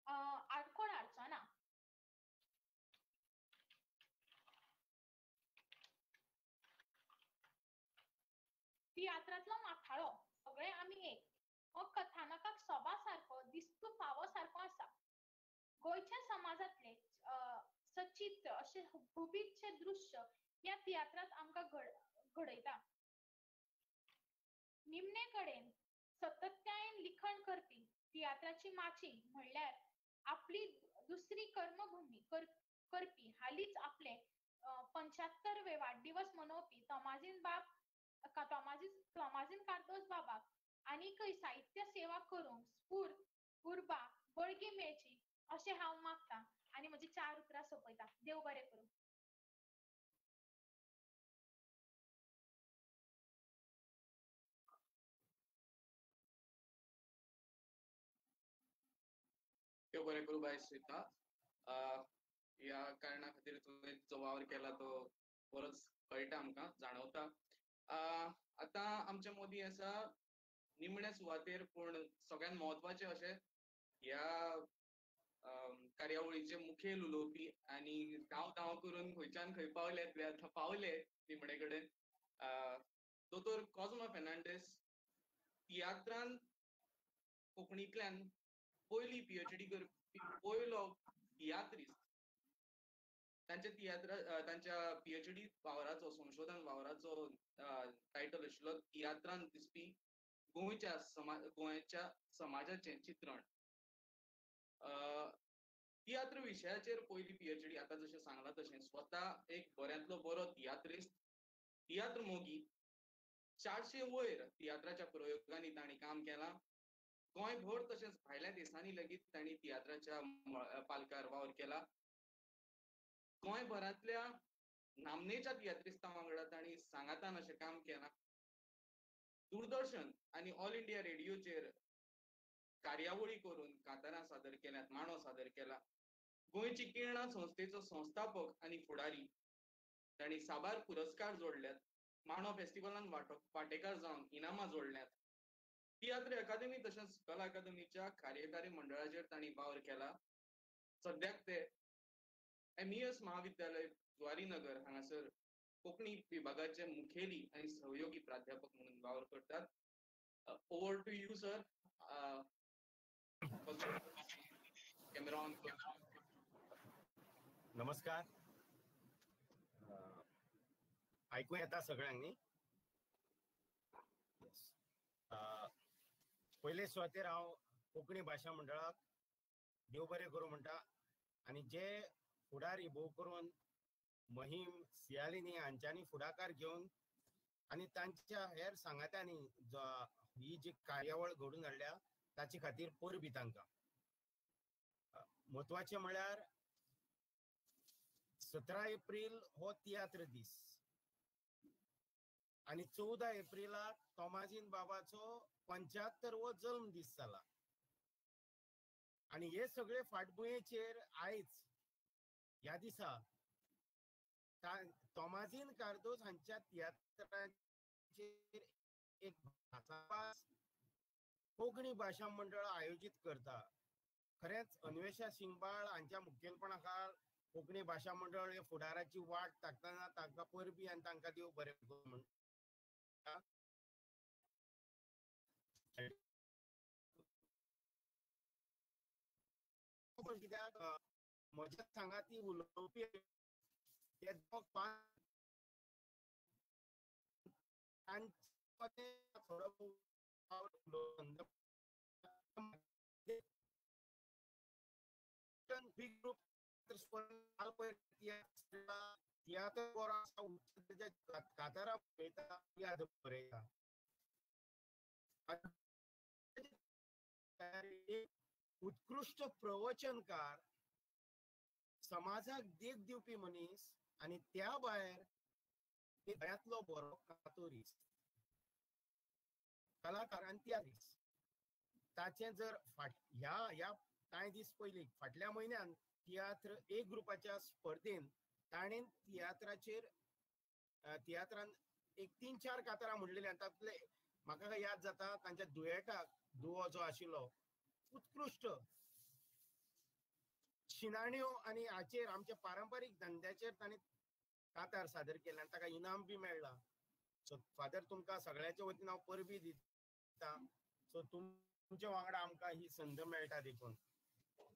आडखळ हाडचो ना. तियात्रांतलो माथाळो सगळे आमी एक हो कथानकाक सोबा सारको दिस्तू फावो सारको आसा. गोंयच्या समाजांतले सचित्र अशें हुबहुबीतशें दृश्य ह्या तियात्रांत आमकां घडयता. निमणे कडेन सतत्यायेन लिखण करपी तियात्राची माची म्हणल्यार आपली दुसरी कर्मभूमी करपी हालींच आपले 75वे वाडदिवस मनोवपी तोमाजीन बाब तोमाजीन कार्दोज बाबाक आनीकय साहित्य सेवा करूंक स्फूर्त, उर्बा, बळगी मेळची अशें हांव मागतां आनी म्हजी 4 उतरां सोंपयता. देव बरें करूं. देव बरें करूं बाय श्वेता. ह्या कारणा खातीर तुवें जो वावर केला तो बरोच कळटा, आमकां जाणवता. आतां आमच्या मदीं आसा निमण्या सुवातेर पूण सगळ्यांत म्हत्वाचें अशें ह्या कार्यावळीचे मुखेल उलोवपी आनी धांव धांव करून खंयच्यान खंय पावले ते आतां पावले निमणे कडेन, दोतोर कॉज्मा फेर्नांडीस. तियात्रान कोंकणींतल्यान पयली PhD करपी पयलो तियात्रिस्त. तांच्या तियात्रा तांच्या PhD वावराचो, संशोधन वावराचो टायटल आशिल्लो तियात्रान दिसपी गोंयच्या समाजाचें चित्रण. तियात्र विशयाचेर पयली PhD आतां जशें सांगलां तशें स्वता एक बऱ्यांतलो बरो तियात्रिस्त, तियात्र मोगी. 400 वयर तियात्राच्या प्रयोगांनी तांणी काम केलां. गोंयभर तशेंच भायल्या देशांनी लेगीत तांणी तियात्राच्या पालकार वावर केला. गोंयभरांतल्या नामनेच्या तियात्रिस्तां वांगडा तांणी सांगातान अशें काम केलां. दूरदर्शन आनी ऑल इंडिया रेडियोचेर कार्यावळी करून कांतारां सादर केल्यात, मांडो सादर केला. गोंयची किरणां संस्थेचो संस्थापक आनी फुडारी. तांणी साबार पुरस्कार जोडल्यात. मांडो फेस्टिवलान वांटेकार जावन इनामां जोडल्यात. तियात्र अकादमी तशेंच कला अकादमीच्या कार्यकारी मंडळाचेर तांणी वावर केला. सद्याक ते MES महाविद्यालय जुवारीनगर हांगासर कोंकणी विभागाचे मुखेली आनी सहयोगी प्राध्यापक म्हणून वावर करतात. Over to you sir. Camera on. नमस्कार. ऐकू येता सगळ्यांनी? पयले सुवातेर हांव कोंकणी भाशा मंडळाक देव बरें करूं म्हणटा आनी जे फुडारी भोव करून महिम सियालिनी हांच्यांनी फुडाकार घेवन आनी तांच्या हेर सांगात्यांनी ही जी कार्यावळ घडून हाडल्या ताचे खातीर परबी तांकां. म्हत्वाचें म्हळ्यार 17 एप्रील हो तियात्र दीस आनी 14 एप्रिलाक तोमाजीन बाबाचो 75वो जल्म दीस जाला आनी हे सगळे फाटभुंयेचेर आयज ह्या दिसा तोमाजीन कार्दोज हांच्या तियात्राचेर एक भासाभास कोंकणी भाशा मंडळ आयोजीत करता. खरेंच अन्वेषा सिंगबाळ हांच्या मुखेलपणा खाल कोंकणी भाशा मंडळ हे फुडाराची वाट ताकतना तांकां परबी आनी तांकां देव बरें करूं म्हणटा. कित्याक म्हज्या सांगाती उलोवपी ते थोडो कातारा बरयता, याद बरयता. उत्कृश्ट प्रवचनकार, समाजाक देख दिवपी मनीस आनी त्या भायर गोंयांतलो बरो कातोरीस, कलाकार आनी तियात्रीस. ताचें जर ह्या ह्या कांय दीस पयलीं फाटल्या म्हयन्यान तियात्र एक ग्रुपाच्या स्पर्धेन ताणें तियात्राचेर तियात्रान एक 3-4 कातारां म्हणलेली आनी तातूंतले म्हाका याद जाता तांच्या दुयेटाक दुवो जो आशिल्लो उत्कृश्ट शिनाण्यो आनी हाचेर आमच्या पारंपारीक धंद्याचेर ताणें कातार सादर केलें आनी ताका इनाम बी मेळ्ळां. सो फादर तुमकां सगळ्याच्या वतीन हांव परबी दिता. सो तुमच्या वांगडा आमकां ही संद मेळटा देखून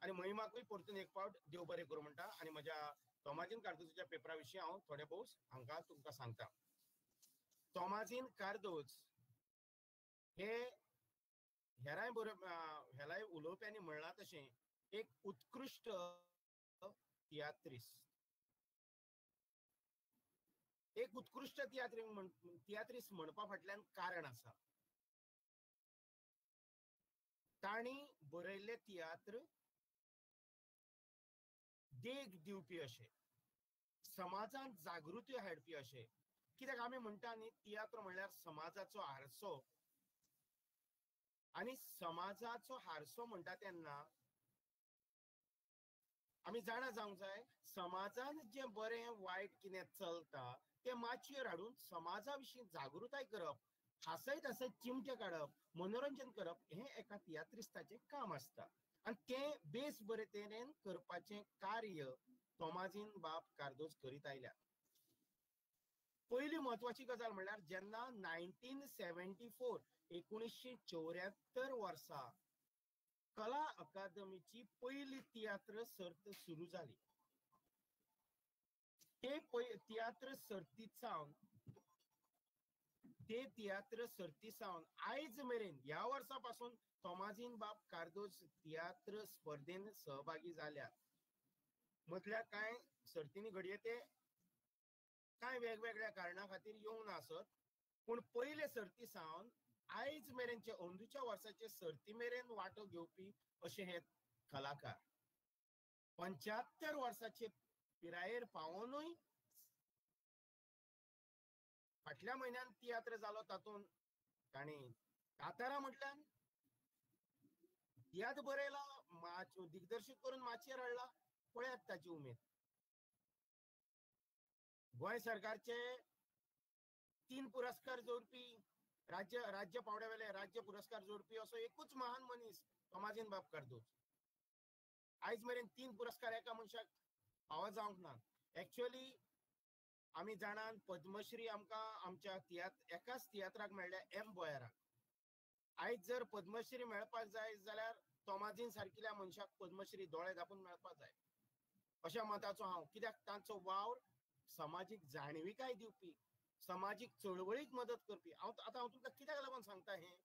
आनी महिमाकूय परतून एक फावट देव बरें करूं म्हणटा आनी म्हज्या तोमाजीन कार्दोजाच्या पेपरा विशीं हांव थोडे भोव हांकां तुमकां सांगता. तोमाजीन कार्दोज हे हेराय हेराय उलोवप्यांनी म्हणलां तशें एक उत्कृश्ट तियात्रीस, एक उत्कृश्ट तियात्रीस म्हणपा फाटल्यान कारण आसा. तांणी बरयल्ले तियात्र देख दिवपी अशे, समाजांत जागृती हाडपी अशे. कित्याक आमी म्हणटा न्ही तियात्र म्हणल्यार समाजाचो हारसो आनी समाजाचो हारसो म्हणटा तेन्ना आमी जाणा जावंक जाय समाजान जें बरें वायट कितें चलता तें माचयेर हाडून समाजा विशीं जागृताय करप, हांसयत हांसयत चिमटे काडप, मनोरंजन करप हें एका तियात्रिस्ताचें काम आसता आनी तें बेस बरे तरेन करपाचें कार्य तोमाजीन बाब कार्दोज करीत आयल्यात. पयली म्हत्वाची गजाल म्हणल्यार जेन्ना 1974 1974 वर्सा कला अकादमीची पयली तियात्र सर्त सुरू जाली, ते तियात्र सर्ती सावन आयज मेरेन ह्या वर्सा पासून तोमाजीन बाब कार्दोज तियात्र स्पर्धेन सहभागी जाल्यात. मदल्या कांय सर्तींनी घडये ते कांय वेगवेगळ्या कारणा खातीर येवंक नासत, पूण पयले सर्ती सावन आयज मेरेनचे अंदूच्या वर्साचे सर्ती मेरेन वांटो घेवपी अशे हे कलाकार 75 वर्साचे पिरायेर पावोनूय फाटल्या म्हयन्यान तियात्र जालो तातूंत तांणी कातारां म्हटल्यान तियात्र बरयला, दिग्दर्शीत करून माचयेर हाडला. पळयात ताची उमेद. गोंय सरकारचे 3 पुरस्कार जोडपी, राज्य पावंड्या वेले राज्य पुरस्कार जोडपी असो एकूच महान मनीस तोमाजीन बाब कार्दोज. आयज मेरेन 3 पुरस्कार एका मनशाक फावो जावंक ना. एक्चुअली आमी जाणान पद्मश्री आमकां आमच्या एकाच तियात्राक मेळ्ळ्या, एम बोयाराक. आयज जर पद्मश्री मेळपाक जाय जाल्यार तोमाजीन सारकिल्या मनशाक पद्मश्री दोळे धांपून मेळपाक जाय अशा मताचो हांव. कित्याक तांचो वावर समाजीक जाणविकाय दिवपी, समाजीक चळवळीक मदत करपी. हांव आतां हांव तुमकां कित्याक लागून सांगता हें,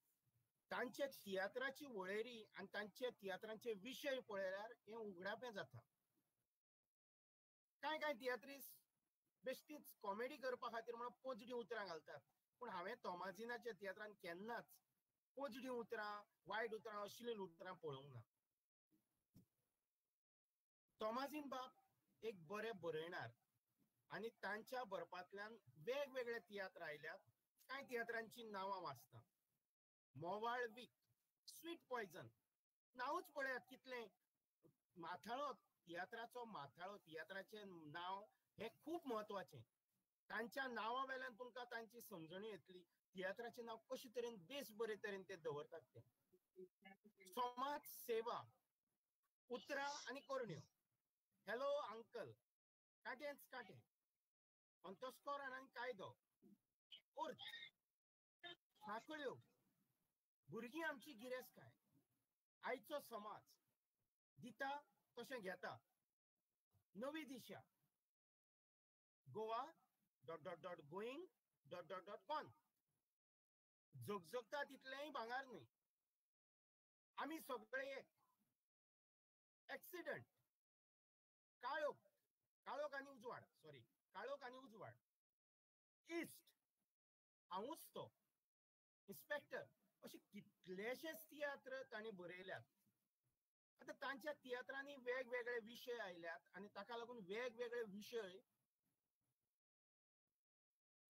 तांच्या तियात्राची वळेरी आनी तांच्या तियात्रांचे विशय पळयल्यार हें उगडापें जाता. कांय कांय तियात्रीस बेश्टीच कॉमेडी करपा खातीर म्हणून पोजडी उतरां घालतात, पूण हांवें तोमाजिनाच्या तियात्रान केन्नाच पोजडी उतरां, वायट उतरां, अश्लील उतरां पळोवंक ना. तोमाजीन बाब एक बरे बरयणार आनी तांच्या बरपांतल्यान वेगवेगळे तियात्र आयल्यात. कांय तियात्रांची नांवां वाचता. मोवाळ वीक, स्वीट पॉयझन, नांवूच पळयात कितलें माथाळो, तियात्राचो माथाळो, तियात्राचें नांव हें खूब म्हत्वाचें. तांच्या नांवा वेल्यान तुमकां तांची समजणी येतली तियात्राचें नांव कशे तरेन बेस बरे तरेन ते दवरतात तें. समाज सेवा, उतरां आनी करण्यो, हॅलो अंकल, कांटेच कांटे, अंतस्करण आनी कायदो, अर्थ, साखळ्यो, भुरगीं आमची गिरेस्तकाय, आयचो समाज, दिता तशें घेता, नवी दिशा, Goa dot dot dot going dot dot dot gone, झगझगता तितलेंय भांगर न्हय, आमी सगळे एक, एक्सिडंट, काळोख, काळोख आनी उजवाड, सॉरी काळोख आनी उजवाड, इस्ट, हांवूच तो, इन्स्पेक्टर, अशे कितलेशेच तियात्र तांणी बरयल्यात. आतां तांच्या तियात्रांनी वेगवेगळे विशय आयल्यात आनी ताका लागून वेगवेगळे विशय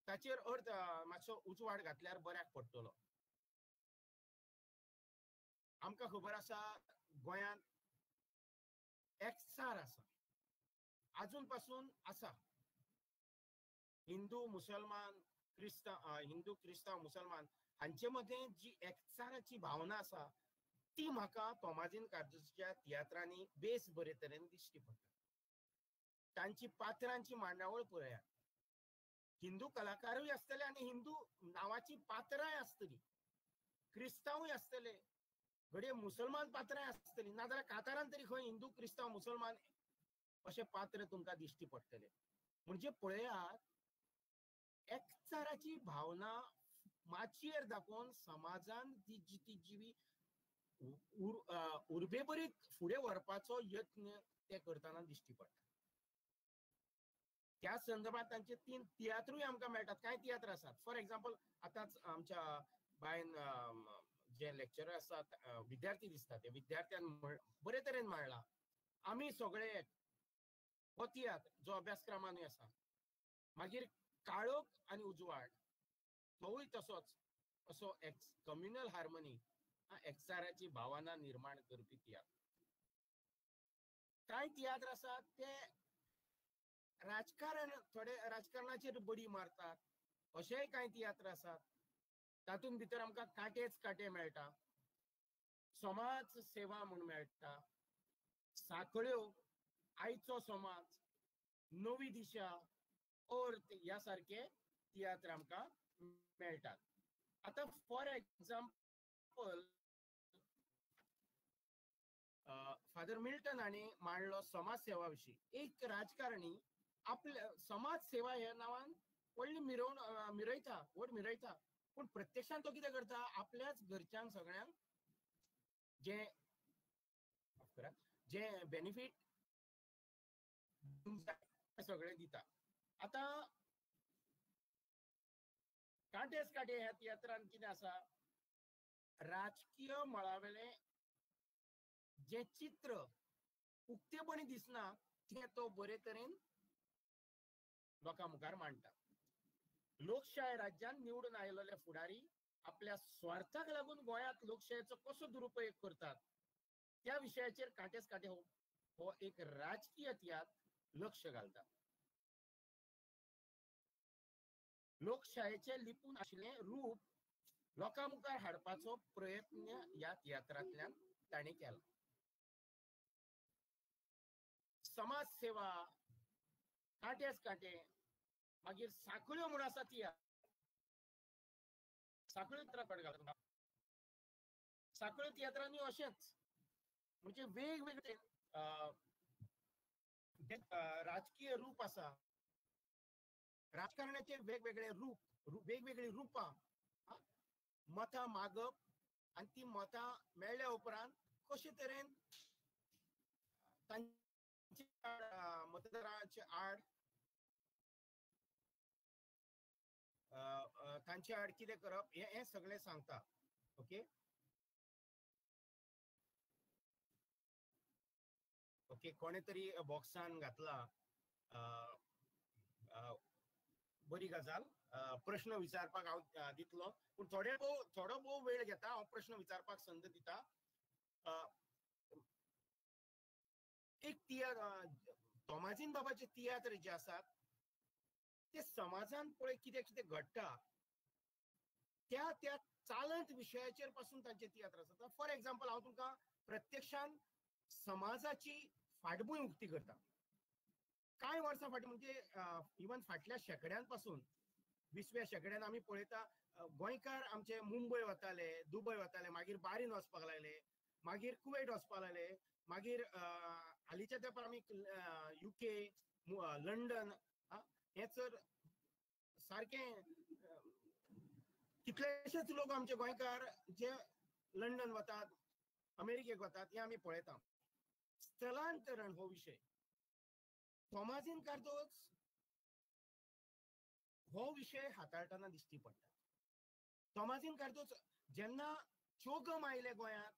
ताचेर अर्थ मातसो उजवाड घातल्यार बऱ्याक पडटलो. आमकां खबर आसा गोंयांत एकचार आसा, आजून पासून आसा. हिंदू मुसलमान क्रिस्तांव, हिंदू क्रिस्तांव मुसलमान हांचे मदें जी एकचाराची भावना आसा ती म्हाका तोमाजीन कार्दोजाच्या तियात्रांनी बेस बरे तरेन दिश्टी पडटा. तांची पात्रांची मांडावळ पळयात, हिंदू कलाकारूय आसतले आनी हिंदू नांवाची पात्रांय आसतली, क्रिस्तांवूय आसतले, घडये मुसलमान पात्रांय आसतली, नाजाल्यार कातारान तरी खंय हिंदू क्रिस्तांव मुसलमान अशे पात्र तुमकां दिश्टी पडटले. म्हणजे पळयात, एकचाराची भावना माचयेर दाखोवन समाजान ती जी जिवी उर्बेभरीत फुडें व्हरपाचो यत्न ते करतना दिश्टी पडटा. त्या संदर्भात तांचे 3 तियात्रूय आमकां मेळटात. कांय तियात्र आसात, फॉर एग्जाम्पल आतांच आमच्या बायन जे लेक्चरर आसात, विद्यार्थी दिसतात, ते विद्यार्थ्यान बरे तरेन मांडला आमी सगळे एक हो तियात्र जो अभ्यासक्रमानूय आसा. मागीर काळोख आनी उजवाड तोवूय तसोच असो एक्स कम्युनल हार्मनी, एकचाराची भावना निर्माण करपी तियात्र. कांय तियात्र आसात ते राजकारण, थोडे राजकारणाचेर बडी मारतात अशेय कांय तियात्र आसात. तातूंत भितर आमकां कांटेच कांटे मेळटा, समाज सेवा म्हूण मेळटा, साखळ्यो, आयचो समाज, नवी दिशा, अर्थ ह्या सारके तियात्र आमकां मेळटात. आतां फॉर एग्जाम्पल फादर मिल्टन हांणी मांडलो समाज सेवा विशीं. एक राजकारणी आपल्या समाज सेवा ह्या नांवान व्हडली मिरवण मिरयता, व्हड मिरयता, पूण प्रत्यक्षान तो कितें करता, आपल्याच घरच्यांक सगळ्यांक जे जे बेनिफीट सगळें दिता. आतां कांटेच कांटे ह्या तियात्रान कितें आसा, राजकीय मळावेलें जें चित्र उक्तेपणी दिसना तें तो बरे तरेन लोकां मुखार मांडटा. लोकशाय राज्यान निवडून आयिल्ले फुडारी आपल्या स्वार्थाक लागून गोंयांत लोकशायेचो कसो दुरुपयोग करतात त्या विशयाचेर कांटेच कांटे हो एक राजकीय तियात्र लक्ष घालता. लोकशायेचें लिपून आशिल्लें रूप लोकां मुखार हाडपाचो प्रयत्न ह्या तियात्रांतल्यान तांणी केला. समाज सेवा, कांटेच कांटे, मागीर साखळ्यो म्हूण आसा तियात्र, साखळ्यो तियात्रां घालता. साखळ्यो तियात्रांनी अशेंच म्हणजे वेगवेगळे राजकीय रूप आसा, राजकारणाचे वेगवेगळे रूप, वेगवेगळी रुपां, मतां मागप आनी ती मतां मेळ्ळ्या उपरांत कशे तरेन तांच्या मतदाराचे आड तांचे आड कितें करप हें सगळें सांगता. ओके ओके, कोणे तरी बॉक्सान घातला, बरी गजाल. प्रश्न विचारपाक हांव दितलो, पूण थोडो भोव वेळ घेता. हांव प्रश्न विचारपाक संद दिता. एक तियात्र, तोमाजीन बाबाचे तियात्र जे आसात ते समाजान पळय कितें कितें घडटा त्या त्या चालंत विशयाचेर पासून तांचे तियात्र आसात. फॉर एग्जाम्पल, हांव तुमकां प्रत्यक्षान समाजाची फाटभूंय उक्ती करता. कांय वर्सां फाटीं म्हणजे इवन फाटल्या शेंकड्यान पासून 20व्या शेंकड्यान आमी पळयता गोंयकार आमचे मुंबय वताले, दुबय वताले, मागीर बारीन वचपाक लागले, मागीर कुवेट वचपाक लागले, मागीर हालींच्या तेंपार आमी युके, लंडन, हें चड सारकें कितलेशेच लोक आमचे गोंयकार जे लंडन वतात, अमेरिकेक वतात, हें आमी पळयता. स्थलांतरण हो विशय तोमाजीन कार्दोज हो विशय हाताळटना दिश्टी पडटा. तोमाजीन कार्दोज जेन्ना चोगम आयले गोंयांत,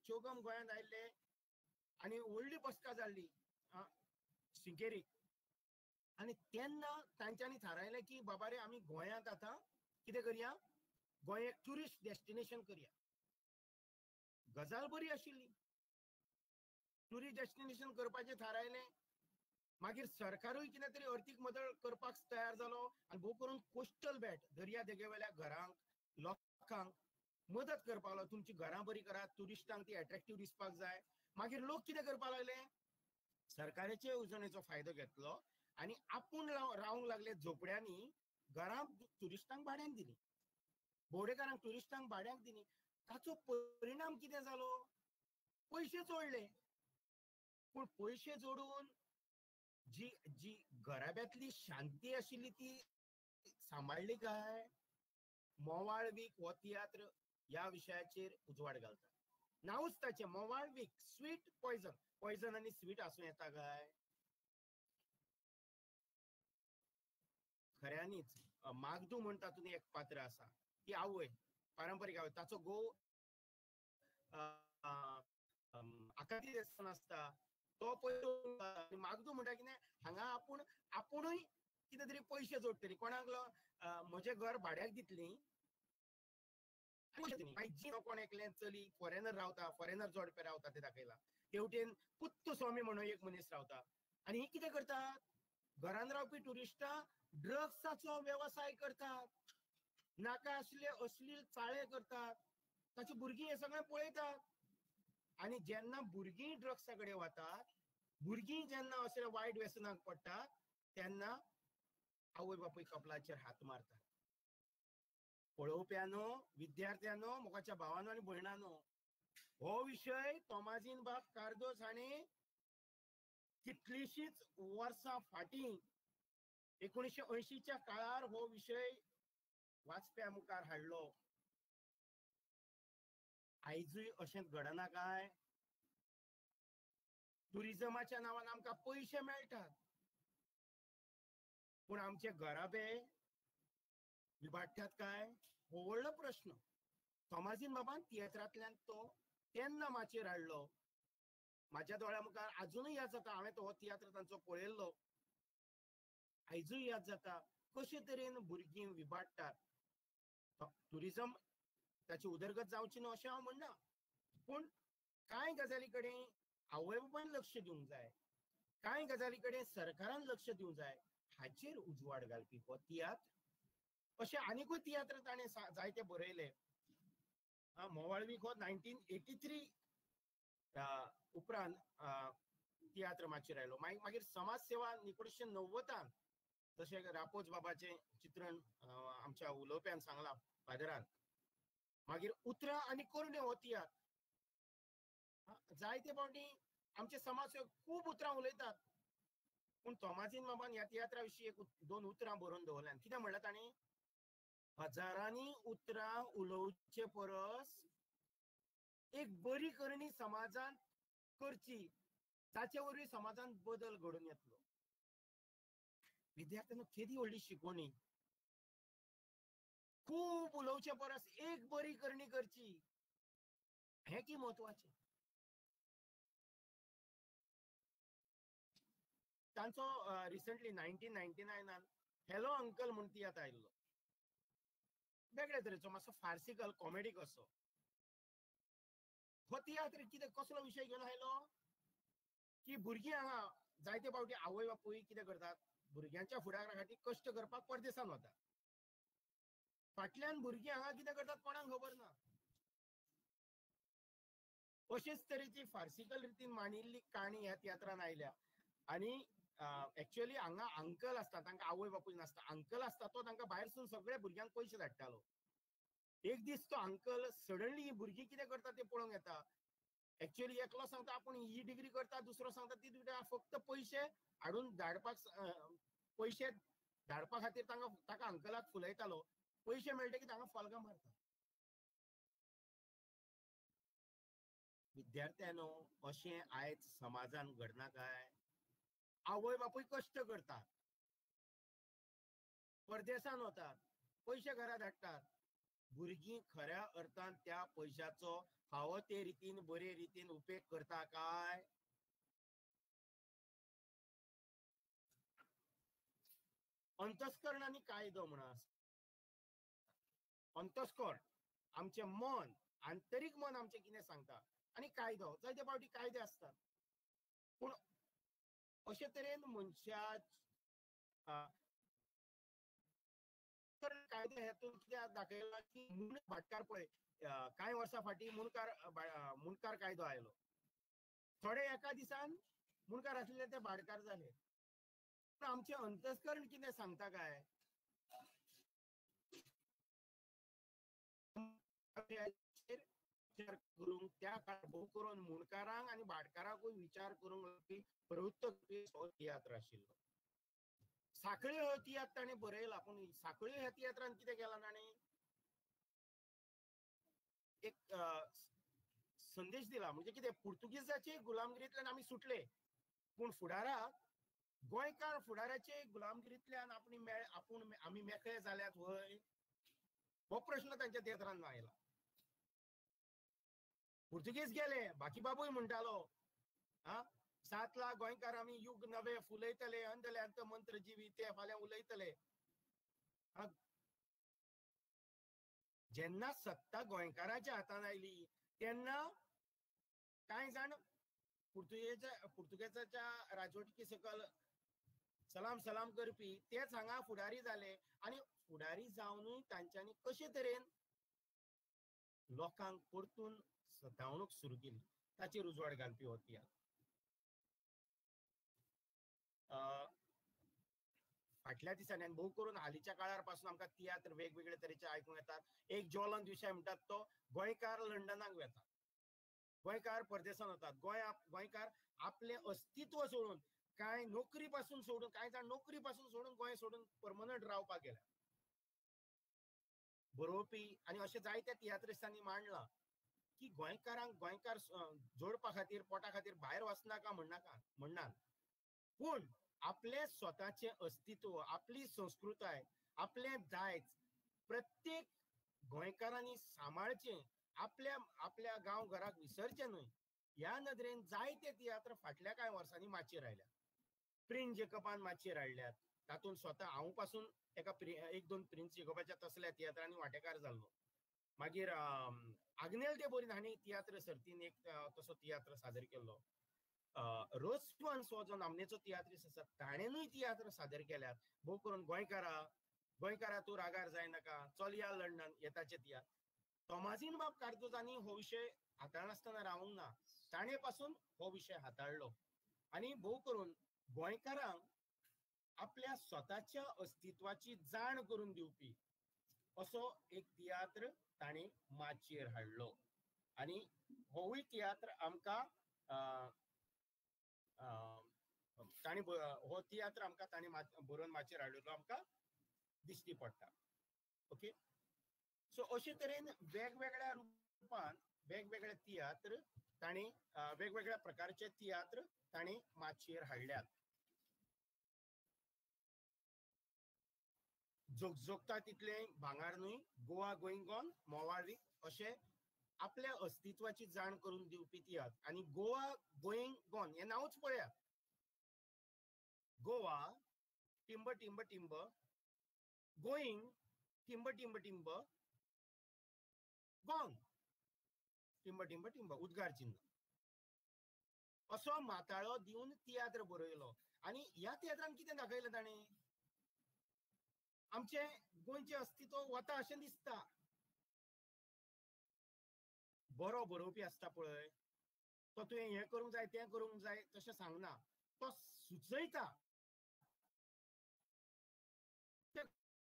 चोगम गोंयांत आयिल्ले आनी व्हडली बसका जाल्ली सिंकेरीक, आनी तेन्ना तांच्यांनी थारायलें की बाबा रे आमी गोंयांत आतां कितें करया, गोंय एक ट्युरिस्ट डेस्टिनेशन करया. गजाल बरी आशिल्ली, ट्युरिस्ट डेस्टिनेशन करपाचें थारायलें. मागीर सरकारूय कितें तरी अर्थीक मदत करपाक तयार जालो आनी भोव करून कोस्टल बेल्ट, दर्या देगेवेल्या घरांक, लोकांक मदत करपाक लागलो. तुमची घरां बरी करात, ट्युरिस्टांक ती एट्रेक्टीव दिसपाक जाय. मागीर लोक कितें करपाक लागले, सरकाराचे येवजणेचो फायदो घेतलो आनी आपूण रावंक लागले झोपड्यांनी, घरां ट्युरिस्टांक भाड्यान दिली, भोंवडेकारांक ट्युरिस्टांक भाड्याक दिली. ताचो परिणाम कितें जालो, पयशे जोडले, पूण पयशे जोडून जी जी घराब्यांतली शांती आशिल्ली ती सांबाळ्ळी काय? मोवाळ वीक हो तियात्र ह्या विशयाचेर उजवाड घालता. नांवूच ताचें मोवाळ वीक, स्वीट पॉयजन. पॉयजन आनी स्वीट आसूं येता काय? खऱ्यांनीच मागदू म्हण तातूंत एक पात्र आसा, ती आवय, पारंपरीक आवय, ताचो घोव आकाती देसान आसता, तो पयलो मागदू म्हणटा कितें, हांगा आपूण आपुणूय कितें तरी पयशे जोडटली, कोणाक म्हजें घर भाड्याक दितली, कोण एकलें चली फॉरेनर रावता, फॉरेनर जोडपे रावता ते दाखयला. तेवटेन पुत्तू स्वामी म्हणून एक मनीस रावता आनी ही कितें करतात, घरान रावपी ट्युरिस्टां ड्रग्साचो वेवसाय करतात, नाका आशिल्ले अश्लील चाळे करतात, ताची भुरगीं हें सगळें पळयतात. आनी जेन्ना भुरगीं ड्रग्सा कडेन वतात, भुरगीं जेन्ना असल्या वायट व्यसनाक पडटात, तेन्ना आवय बापूय कपलाचेर हात मारतात. पळोवप्यानो, विद्यार्थ्यांनो, मोगाच्या भावानो आनी भयणानो, हो विशय तोमाजीन बाब कार्दोज हांणी कितलीशीच वर्सां फाटीं 1980च्या काळार हो विशय वाचप्या मुखार हाडलो. आयजूय अशेंच घडना काय? ट्युरिजमाच्या नांवान आमकां पयशे मेळटात, पूण आमचे घराबे विभाट्यात काय? हो व्हडलो प्रश्न. तोमाजीन बाबान तियात्रांतल्यान तो तेन्ना माचयेर हाडलो. म्हाज्या दोळ्या मुखार आजुनूय याद जाता, हांवें तो हो तियात्र तांचो पळयल्लो, आयजूय याद जाता कशे तरेन भुरगीं विभाट्टात. ट्युरिजम ताची उदरगत जावची न्हू अशें हांव म्हणना, पूण कांय गजाली कडेन आवय बापायन लक्ष दिवंक जाय, कांय गजाली कडेन सरकारान लक्ष दिवंक जाय, हाचेर उजवाड घालपी हो तियात्र. अशे आनिकूय तियात्र ताणें जायते बरयले. मोवाळ वीक हो 1983 उपरांत तियात्र माचयेर आयलो. मागीर समाज सेवा 1990 जशें रापोज बाबाचें चित्रण आमच्या उलोवप्यान सांगलां फादरान. मागीर उतरां आनी करण्यो हो तियात्र. जायते फावटी आमचे समाज खूब उतरां उलयतात, पूण तोमाजीन बाबान ह्या तियात्रा विशीं एक दोन उतरां बरोवन दवरल्यान. कितें म्हणलां तांणी, हजारांनी उतरां उलोवचे परस एक बरी करणी समाजान करची, ताचे वरवीं समाजान बदल घडून येतलो. विद्यार्थ्यांनो, केदी व्हडली शिकवणी. खूब उलोवचे परस एक बरी करणी करची हें की म्हत्वाचें. तांचो रिसंटली 1999 हॅलो अंकल म्हूण तियात्र आयिल्लो, वेगळे तरेचो, मातसो फार्सिकल कॉमेडी कसो. हो तियात्र कितें कसलो विशय घेवन आयलो की भुरगीं हांगा जायते फावटी आवय बापूय कितें करतात, भुरग्यांच्या फुडारा खातीर कश्ट करपाक परदेसान वतात. फाटल्यान भुरगीं हांगा कितें करतात कोणाक खबर ना. अशेच तरेची फार्सिकल रितीन मांडिल्ली काणी ह्या तियात्रान आयल्या. आनी एक्चुअली हांगा अंकल आसता, तांकां आवय बापूय नासता, अंकल आसता तो तांकां भायरसून सगळे भुरग्यांक पयशे धाडटालो. एक दीस तो अंकल सडनली ही भुरगीं कितें करता तें पळोवंक येता. एक्चुअली एकलो सांगता आपूण ही डिग्री करता, दुसरो सांगता ती डिग्री, फक्त पयशे हाडून धाडपाक, पयशे धाडपा खातीर तांकां ताका अंकलाक फुलयतालो. पयशे मेळटकीर तांकां फोल्गां मारता. विद्यार्थ्यांनो, अशें आयज समाजान घडना काय? आवय बापूय कश्ट करतात, परदेसान वतात, पयशे घरा धाडटात, भुरगीं खऱ्या अर्थान त्या पयशाचो फावो ते रितीन बरे रितीन उपेग करता काय? अंतस्करण आनी कायदो म्हण आसा. अंतस्करण आमचें मन, आंतरीक मन आमचें कितें सांगता, आनी कायदो, जायते फावटी कायदे आसतात. पूण अशे तरेन मनशाक कायदे हेतून कित्याक दाखयला की भाटकार पळय, कांय वर्सां फाटीं मुंडकार कायदो आयलो. थोडे एका दिसान मुंडकार आसले ते भाटकार जाले. पूण आमचें अंतस्करण कितें सांगता काय? विचार करूंक त्या काळार भोव करून मुंडकारांक आनी भाटकारांकूय विचार करूंक लागपी, प्रवृत्त करपी हो तियात्र आशिल्लो. साखळी हो तियात्र ताणें बरयला, पूण साखळी ह्या तियात्रान कितें केलां ताणें, एक संदेश दिला. म्हणजे कितें, पुर्तुगेजाचे गुलामगिरींतल्यान आमी सुटले, पूण फुडाराक गोंयकार फुडाराचे गुलामगिरींतल्यान आपूण आमी मेकळे जाल्यात व्हय, हो प्रश्न तांच्या तियात्रान आयला. पुर्तुगेज गेले, बाकीबाबूय म्हणटालो, हा 7 लाख गोंयकार आमी युग नवे फुलयतले, अंदले अंत मंत्र जिवी ते फाल्यां उलयतले. जेन्ना सत्ता गोंयकाराच्या हातान आयली तेन्ना कांय जाण पुर्तुगेजाच्या राजवटकी सकल सलाम सलाम करपी तेच हांगा फुडारी जाले. आनी फुडारी जावनूय तांच्यांनी कशे तरेन लोकांक परतून सतावणूक सुरू केली ताचेर उजवाड घालपी हो तियात्र. फाटल्या दिसांनी आनी भोव करून हालींच्या काळार पासून आमकां तियात्र वेगवेगळे तरेचे आयकूंक येतात. एक ज्वलंत विशय म्हणटात तो गोंयकार लंडनाक वेतात, गोंयकार परदेसान वतात, गोंयकार आपलें अस्तित्व सोडून, कांय नोकरी पासून सोडून, कांय जाण नोकरी पासून सोडून गोंय सोडून परमनंट रावपाक गेल्या. बरोवपी आनी अशें जायत्या तियात्रिस्तांनी मांडलां की गोंयकारांक गोंयकार जोडपा खातीर, पोटा खातीर भायर वचनाका म्हणनात, पूण आपलें स्वताचें अस्तित्व, आपली संस्कृताय, आपलें दायज प्रत्येक गोंयकारांनी सांबाळचें, आपल्या आपल्या गांव घराक विसरचें न्हय. ह्या नदरेन जायते तियात्र फाटल्या कांय वर्सांनी माचयेर आयल्यात. प्रिन्स जेकबान माचयेर हाडल्यात, तातूंत स्वता हांव पासून एका 1-2 प्रिन्स जेकबाच्या तसल्या तियात्रांनी वांटेकार जाल्लो. मागीर आग्नेल दे बोरीन हांणी तियात्र सर्तीन एक तसो तियात्र सादर केल्लो. रोजवन्स हो जो नामनेचो तियात्रिस्ट आसा ताणेनूय तियात्र सादर केल्यात, भोव करून गोंयकारा गोंयकारा तूं रागार जायनाका, चल या लंडन हे ताचे तियात्र. तोमाझीन बाब कार्दोजांनी हो विशय हाताळनासतना रावूंक ना, ताणें पासून हो विशय हाताळ्ळो आनी भोव करून गोंयकारांक आपल्या स्वताच्या अस्तित्वाची जाण करून दिवपी असो एक तियात्र ताणें माचयेर हाडलो. आनी होवूय तियात्र आमकां ताणें हो तियात्र आमकां ताणें बरोवन माचयेर हाडिल्लो आमकां दिश्टी पडटा. ओके, सो अशे तरेन वेगवेगळ्या रुपान वेगवेगळे तियात्र तांणी वेगवेगळ्या प्रकारचे तियात्र तांणी माचयेर हाडल्यात. जोगजोगता तितलें भांगर न्हय, गोवा गोईंग ऑन, मोवाळी अशे आपल्या अस्तित्वाची जाण करून दिवपी तियात्र. आनी गोवा गोईंग गॉन हें नांवूच पळयात, गोवा टिंब टिंब टिंब, गोईंग टिंब टिंब टिंब, गॉन टिंब टिंब टिंब, उद्गार चिन्ह असो माताळो दिवन तियात्र बरयलो. आनी ह्या तियात्रान कितें दाखयलें ताणें? आमचें गोंयचें अस्तित्व वता अशें दिसता. बरो बरोवपी आसता पळय, तो तुवें हें करूंक जाय तें करूंक जाय तशें सांगना, तो सुचयता,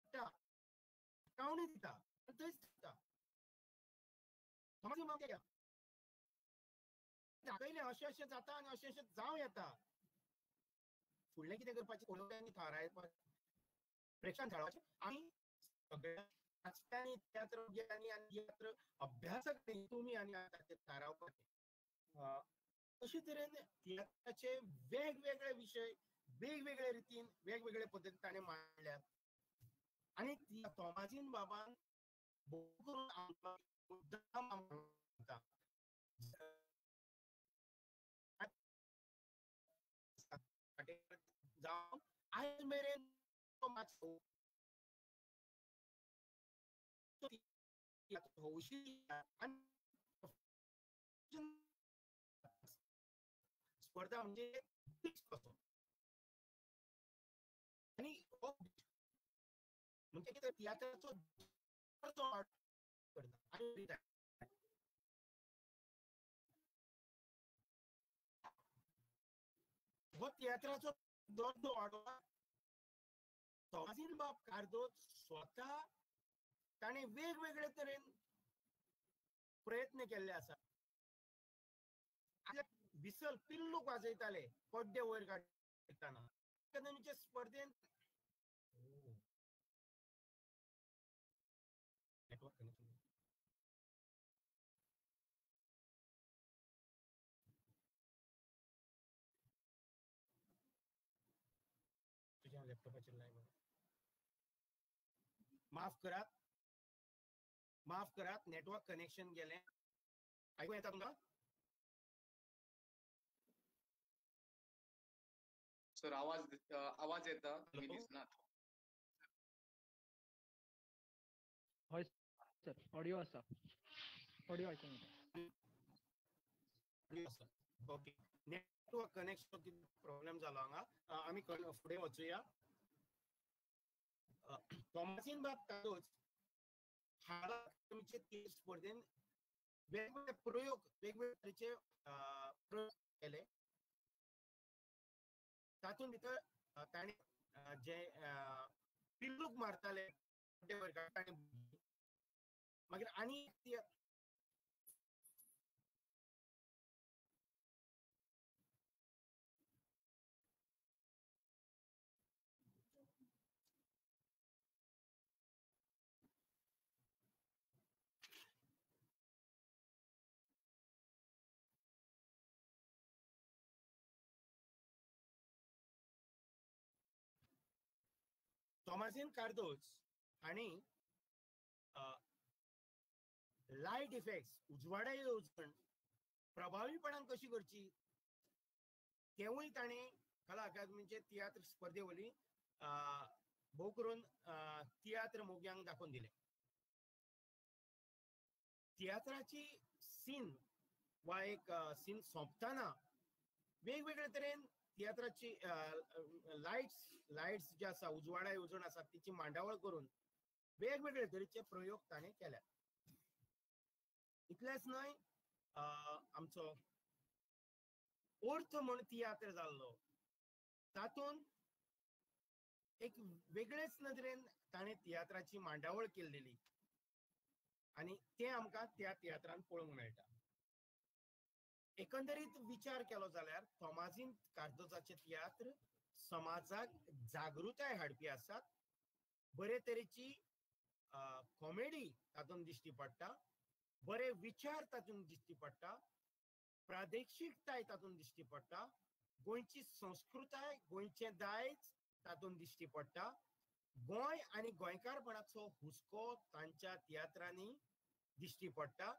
शिटकावणी दिता, थंयच दिता. दाखयलें अशें अशें जाता आनी अशें अशें जावं येता. फुडलें कितें करपाचें पळोवप्यांनी थारायपाचें, प्रेक्षकांनी थारावपाचें आनी सगळ्या वाचप्यांनी, तियात्र आनी तियात्र अभ्यासकांनी तुमी आनी ताचेर थारावपाचें. अशे तरेन तियात्राचे वेगवेगळे विशय वेगवेगळे रितीन वेगवेगळे पद्दतीन ताणें मांडल्यात. आनी तोमाजीन बाबान करून आमकां मुद्दाम सांगता, जावन आयज मेरेन स्पर्धा म्हणजे कसो आनी म्हणजे कितें तियात्राचो करता. हो तियात्राचो दर्जो वाडोवपाक तोमाजीन बाब कार्दोज स्वता ताणें वेगवेगळे तरेन प्रयत्न केल्ले आसा. विसल पिल्लूक वाजयताले पड्डे वयर काडटना अकादमीचे स्पर्धेंत. तुझ्या लॅपटॉपाचेर लाय. माफ करात, माफ करात, नेटवर्क कनेक्शन गेलें. आयकूंक येता तुमकां? सर आवाज आवाज येता, तुमी दिसनात. हय सर, ऑडियो आसा, ऑडियो आयकूंक येता. ओके, नेटवर्क कनेक्शन प्रॉब्लेम जालो हांगा. आमी फुडें वचुया. तोमाजीन बाब कार्दोज हाला अकादमीचे स्पर्धेन वेगवेगळे प्रयोग, वेगवेगळे तरेचे प्रयोग केले. तातूंत भितर ताणें जे पिल्लूक मारताले ताणें, मागीर आनी तोमाजीन कार्दोज हांणी लायट इफेक्ट्स, उजवाडा येवजण प्रभावीपणान कशी करची तेवूय ताणें कला अकादमीचे तियात्र स्पर्धे वरवीं भोव करून तियात्र मोग्यांक दाखोवन दिलें. तियात्राची सीन वा एक सीन सोंपतना वेगवेगळे तरेन तियात्राची लायट्स लायट्स जे आसा, उजवाडा येवजण आसा तिची मांडावळ करून वेगवेगळे तरेचे प्रयोग ताणें केल्यात. इतलेंच न्हय, आमचो अर्थ म्हण तियात्र जाल्लो तातूंत एक वेगळेच नदरेन ताणें तियात्राची मांडावळ केल्ली आनी तें आमकां त्या तियात्रान पळोवंक मेळटा. एकंदरीत विचार केलो जाल्यार तोमाजीन कार्दोजाचे तियात्र समाजाक जागृताय हाडपी आसात, बरे तरेची कॉमेडी तातूंत दिश्टी पडटा, बरे विचार तातूंत दिश्टी पडटा, प्रादेशिकताय तातूंत दिश्टी पडटा, गोंयची संस्कृताय, गोंयचें दायज तातूंत दिश्टी पडटा, गोंय आनी गोंयकारपणाचो हुस्को तांच्या तियात्रांनी दिश्टी पडटा.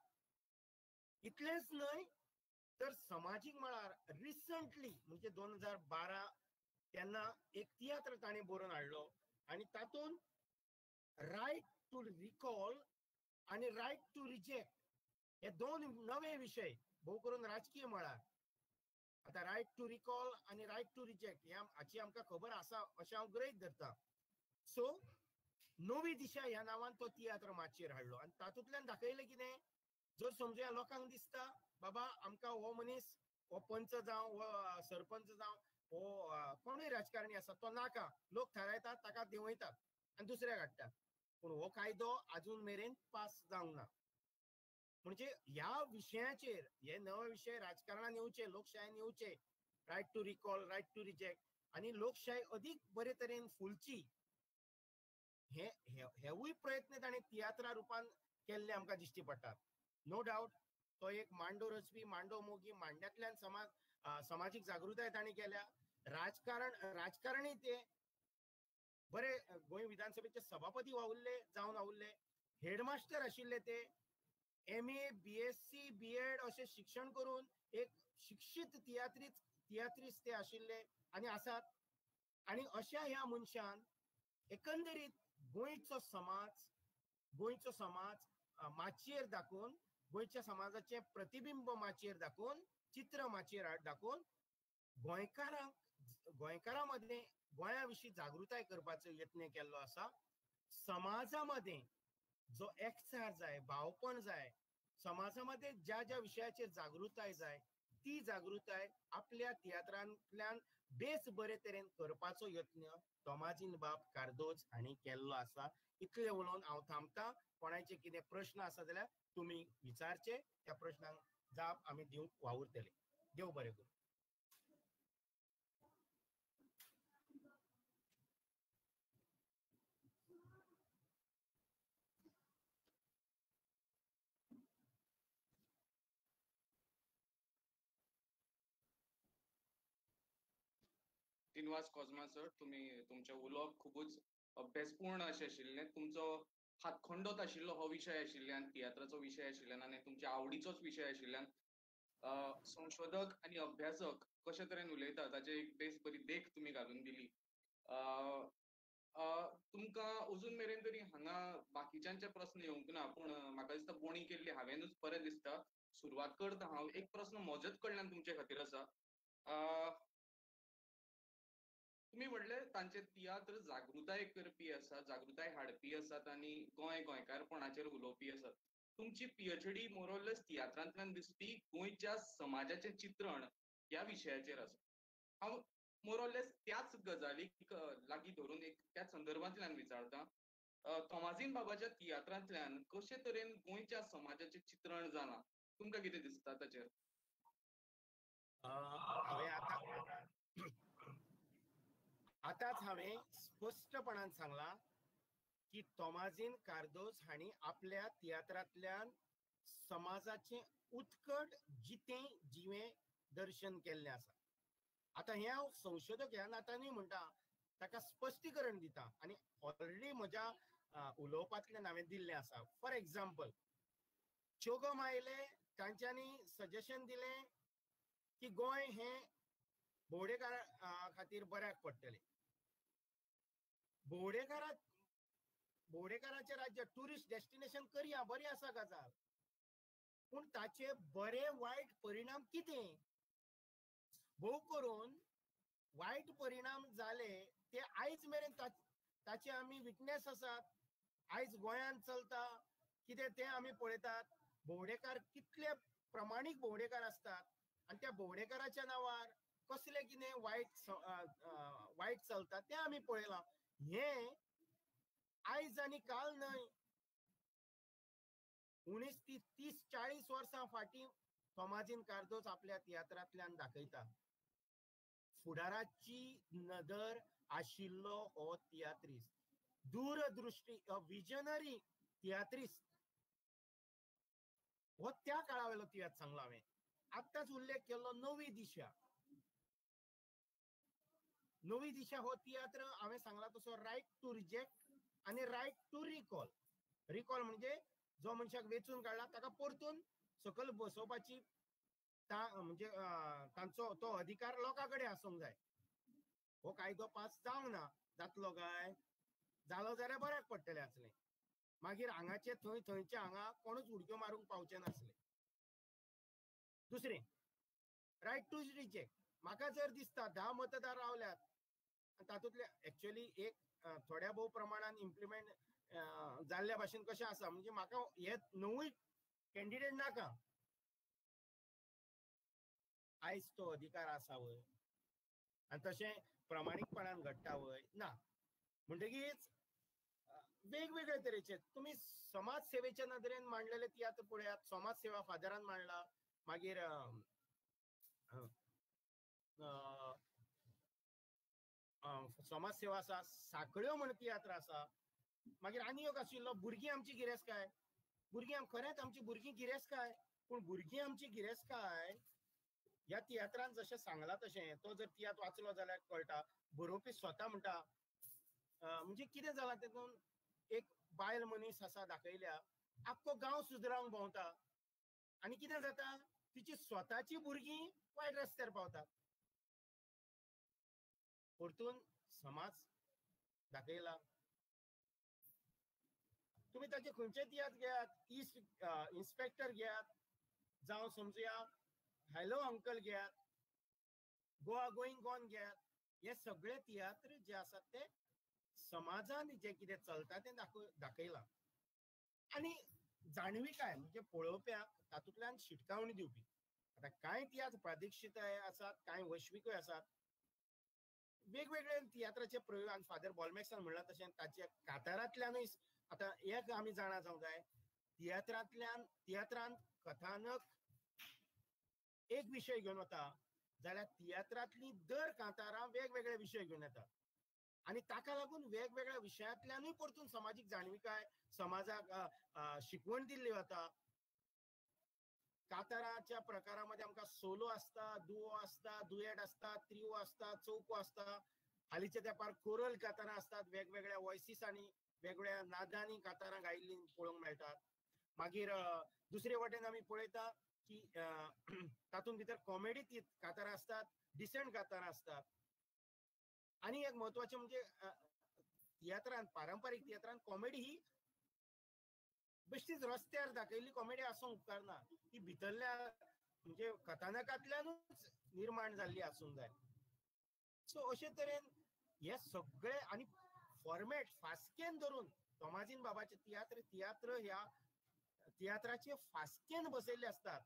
इतलेंच न्हय तर समाजीक मळार रिसंटली म्हणजे 2012 तेन्ना एक तियात्र ताणें बरोवन हाडलो आनी तातूंत रायट टू रिकॉल आनी रायट टू रिजेक्ट हे दोन नवे विशय, भोव करून राजकीय मळार. आतां रायट टू रिकॉल आनी रायट टू रिजेक्ट ह्या हाची आमकां खबर आसा अशें हांव गृहीत धरता. सो नवी दिशा ह्या नांवान तो तियात्र माचयेर हाडलो आनी तातूंतल्यान दाखयलें कितें, जर समजुया लोकांक दिसता बाबा आमकां हो मनीस, हो पंच जावं, हो सरपंच जावं, हो कोणूय राजकारणी आसा तो नाका, लोक थारायतात, ताका देंवयतात आनी दुसऱ्याक हाडटात. पूण हो कायदो आजून मेरेन पास जावंक ना. म्हणजे ह्या विशयाचेर हे नवे विशय राजकारणान येवचे, लोकशायेन येवचे, right to recall, right to reject, आनी लोकशाय अदीक बरे तरेन फुलची हे हेवूय प्रयत्न ताणें तियात्रा रुपान केल्ले आमकां दिश्टी पडटात. नो डावट तो एक मांडो रचपी, मांडो मोगी, मांड्यांतल्यान समाज समाजीक जागृताय ताणें केल्या. राजकारणी ते बरे गोंय विधानसभेचे सभापती वावुरले, जावन वावुरले, हेडमास्टर आशिल्ले ते, MA, BSc, BEd अशें शिक्षण करून एक शिक्षीत तियात्रिस्त ते आशिल्ले आनी आसात. आनी अशा ह्या मनशान एकंदरीत गोंयचो समाज माचयेर दाखोवन, गोंयच्या समाजाचें प्रतिबिंब माचयेर दाखोवन, चित्र माचयेर दाखोवन गोंयकारां मदें गोंया विशीं जागृताय करपाचो यत्न केल्लो आसा. समाजा मदें जो एकचार जाय, भावपण जाय, समाजा मदें ज्या ज्या विशयाचेर जागृताय जाय ती जागृताय आपल्या तियात्रांतल्यान बेस बरे तरेन करपाचो यत्न तोमाजीन बाब कार्दोज हांणी केल्लो आसा. इतलें उलोवन हांव थांबता. कोणायचे कितें प्रश्न आसा जाल्यार तुमी विचारचे, त्या प्रश्नांक जाप आमी दिवंक वावुरतले. देव बरें करूं. श्रीनिवास कोजमा सर, तुमी तुमचें उलोवप खुबूच अभ्यासपूर्ण अशें आशिल्लें. तुमचो हातखंडोत आशिल्लो हो विशय आशिल्ल्यान, तियात्राचो विशय आशिल्ल्यान आनी तुमच्या आवडीचोच विशय आशिल्ल्यान संशोधक आनी अभ्यासक कशे तरेन उलयता ताचे एक बेस बरी देख तुमी घालून दिली. तुमकां अजून मेरेन तरी हांगा बाकीच्यांचे प्रस्न येवंक ना, पूण म्हाका दिसता बोणी केल्ली हांवेनूच बरें दिसता. सुरवात करता हांव. एक प्रस्न म्हजेच कडल्यान तुमचे खातीर आसा. तुमी म्हणले तांचे तियात्र जागृताय करपी आसा, जागृताय हाडपी आसात आनी गोंय गोंयकारपणाचेर उलोवपी आसात. तुमची PhD मोरलेस तियात्रांतल्यान दिसपी गोंयच्या समाजाचें चित्रण ह्या विशयाचेर आसा. हांव मोरलेस त्याच गजालीक लागीं धरून एक त्याच संदर्भांतल्यान विचारता, तोमाजीन बाबाच्या तियात्रांतल्यान कशे तरेन गोंयच्या समाजाचें चित्रण जालां, तुमकां कितें दिसता ताचेर? आतांच हांवें स्पश्टपणान सांगलां की तोमाजीन कार्दोज हांणी आपल्या तियात्रांतल्यान समाजाचें उत्कट जितें जिवें दर्शन केल्लें आसा. आतां हें हांव संशोधक ह्या नात्यानूय म्हणटा, ताका स्पश्टीकरण दिता आनी ऑलरेडी म्हज्या उलोवपांतल्यान हांवें दिल्लें आसा. फॉर एग्जाम्पल, चोगम आयले, तांच्यांनी सजेशन दिलें की गोंय हें भोंवडेकारा खातीर बऱ्याक पडटलें. भोंवडेकाराचें राज्य ट्युरिस्ट डेस्टिनेशन करया, बरी आसा गजाल, पूण ताचे बरे वायट परिणाम कितें? भोव करून वायट परिणाम जाले ते आयज मेरेन ताचे आमी विटनेस आसात. आयज गोंयांत चलता कितें तें आमी पळयतात. भोंवडेकार कितले प्रमाणीक भोंवडेकार आसतात आनी त्या भोंवडेकाराच्या नांवार कसलें कितें वायट वायट चलता तें आमी पळयलां. हें आयज आनी काल न्हय, 19, 30, 40 वर्सां फाटीं तोमाजीन कार्दोज आपल्या तियात्रांतल्यान दाखयता. फुडाराची नदर आशिल्लो हो तियात्रिस्त. दूरदृष्टी, अ विजनरी तियात्रिस्त. हो त्या काळावेलो तियात्र सांगलो हांवें. आत्ताच उल्लेख केल्लो नवी दिशा. नवी दिशा हो तियात्र हांवें सांगला तसो रायट टू रिजेक्ट आनी रायट टू रिकॉल. रिकॉल म्हणजे जो मनशाक वेंचून काडला ताका परतून सकयल बसोवपाची म्हणजे तांचो तो अधिकार लोकां कडेन आसूंक जाय. हो कायदो पास जावंक ना, जातलो काय? जालो जाल्यार बऱ्याक पडटलें आसलें. मागीर हांगाचे थंय, थंयचे हांगा कोणूच उडक्यो मारूंक पावचे नासले. दुसरें, रायट टू रिजेक्ट. म्हाका जर दिसता 10 मतदार रावल्यात तातूंतले एक्चुअली एक थोड्या भोव प्रमाणान इम्प्लिमेंट जाल्ल्या भाशेन कशें आसा, म्हणजे म्हाका हे 9 कॅन्डिडेट नाका. आयज तो अधिकार आसा वय आनी तशें प्रामाणीकपणान घडटा वय? ना. म्हणटकीच वेगवेगळे तरेचे तुमी समाज सेवेच्या नदरेन मांडलेले तियात्र पळयात. समाज सेवा फादरान मांडला, मागीर समाज सेवा आसा, साखळ्यो म्हण तियात्र आसा. मागीर आनी एक आशिल्लो भुरगीं आमची गिरेस्तकाय. भुरगीं खरेंच आमची भुरगीं गिरेस्तकाय, पूण भुरगीं आमची गिरेस्तकाय ह्या तियात्रान जशें सांगलां तशें तो जर तियात्र वाचलो जाल्यार कळटा. बरोवपी स्वता म्हणटा, म्हणजे कितें जालां तेतून एक बायल मनीस आसा दाखयल्या, आख्खो गांव सुदरावंक भोंवता आनी कितें जाता, तिची स्वताची भुरगीं वायट रस्त्यार पावतात. परतून समाज दाखयला. तुमी ताचे खंयचे तियात्र घेयात, इस्ट इन्स्पेक्टर घेयात, जावं समजुया हॅलो अंकल घेयात, गोवा गोईंग गॉन घेयात, हे सगळे तियात्र जे आसात ते समाजान जे कितें चलता तें दाखयलां. आनी जाणविकाय म्हणजे पळोवप्याक तातूंतल्यान शिटकावणी दिवपी. आतां कांय तियात्र प्रादेशिकताय आसात, कांय वैश्विकूय आसात. वेगवेगळे तियात्राचे प्रयोग आनी फादर बॉलमॅक्सान म्हणलां तशें ताच्या कातारांतल्यानूय आतां एक आमी जाणा जावंक जाय, तियात्रांतल्यान तियात्रांत कथानक एक विशय घेवन वता जाल्यार तियात्रांतली दर कांतारां वेगवेगळे विशय घेवन येतात आनी ताका लागून वेगवेगळ्या विशयांतल्यानूय परतून समाजीक जाणविकाय, समाजाक शिकवण दिल्ली वता. काताराच्या प्रकारामध्ये आमकां सोलो आसता, दुओ आसता, दुयेट आसता, त्रिओ आसता, चौको आसता. हालींच्या तेंपार कोरल कातारां आसतात, वेगवेगळ्या वॉयसिसांनी वेगवेगळ्या नादांनी कातारां गायिल्लीं पळोवंक मेळटात. मागीर दुसरे वटेन आमी पळयता की तातूंत भितर कॉमेडी कातारां आसतात, डिसंट कातारां आसतात. आनी एक म्हत्वाचें म्हणजे तियात्रान, पारंपारीक तियात्रान कॉमेडी ही बेश्टीच रस्त्यार दाखयल्ली कॉमेडी आसूंक उपकारना, ती भितरल्या म्हणजे कथानकांतल्यानूच निर्माण जाल्ली आसूंक जाय. सो अशे तरेन हे सगळे आनी फॉर्मेट फास्केन धरून तोमाजीन बाबाचे तियात्र तियात्र ह्या तियात्राचे फास्केन बसयल्ले आसतात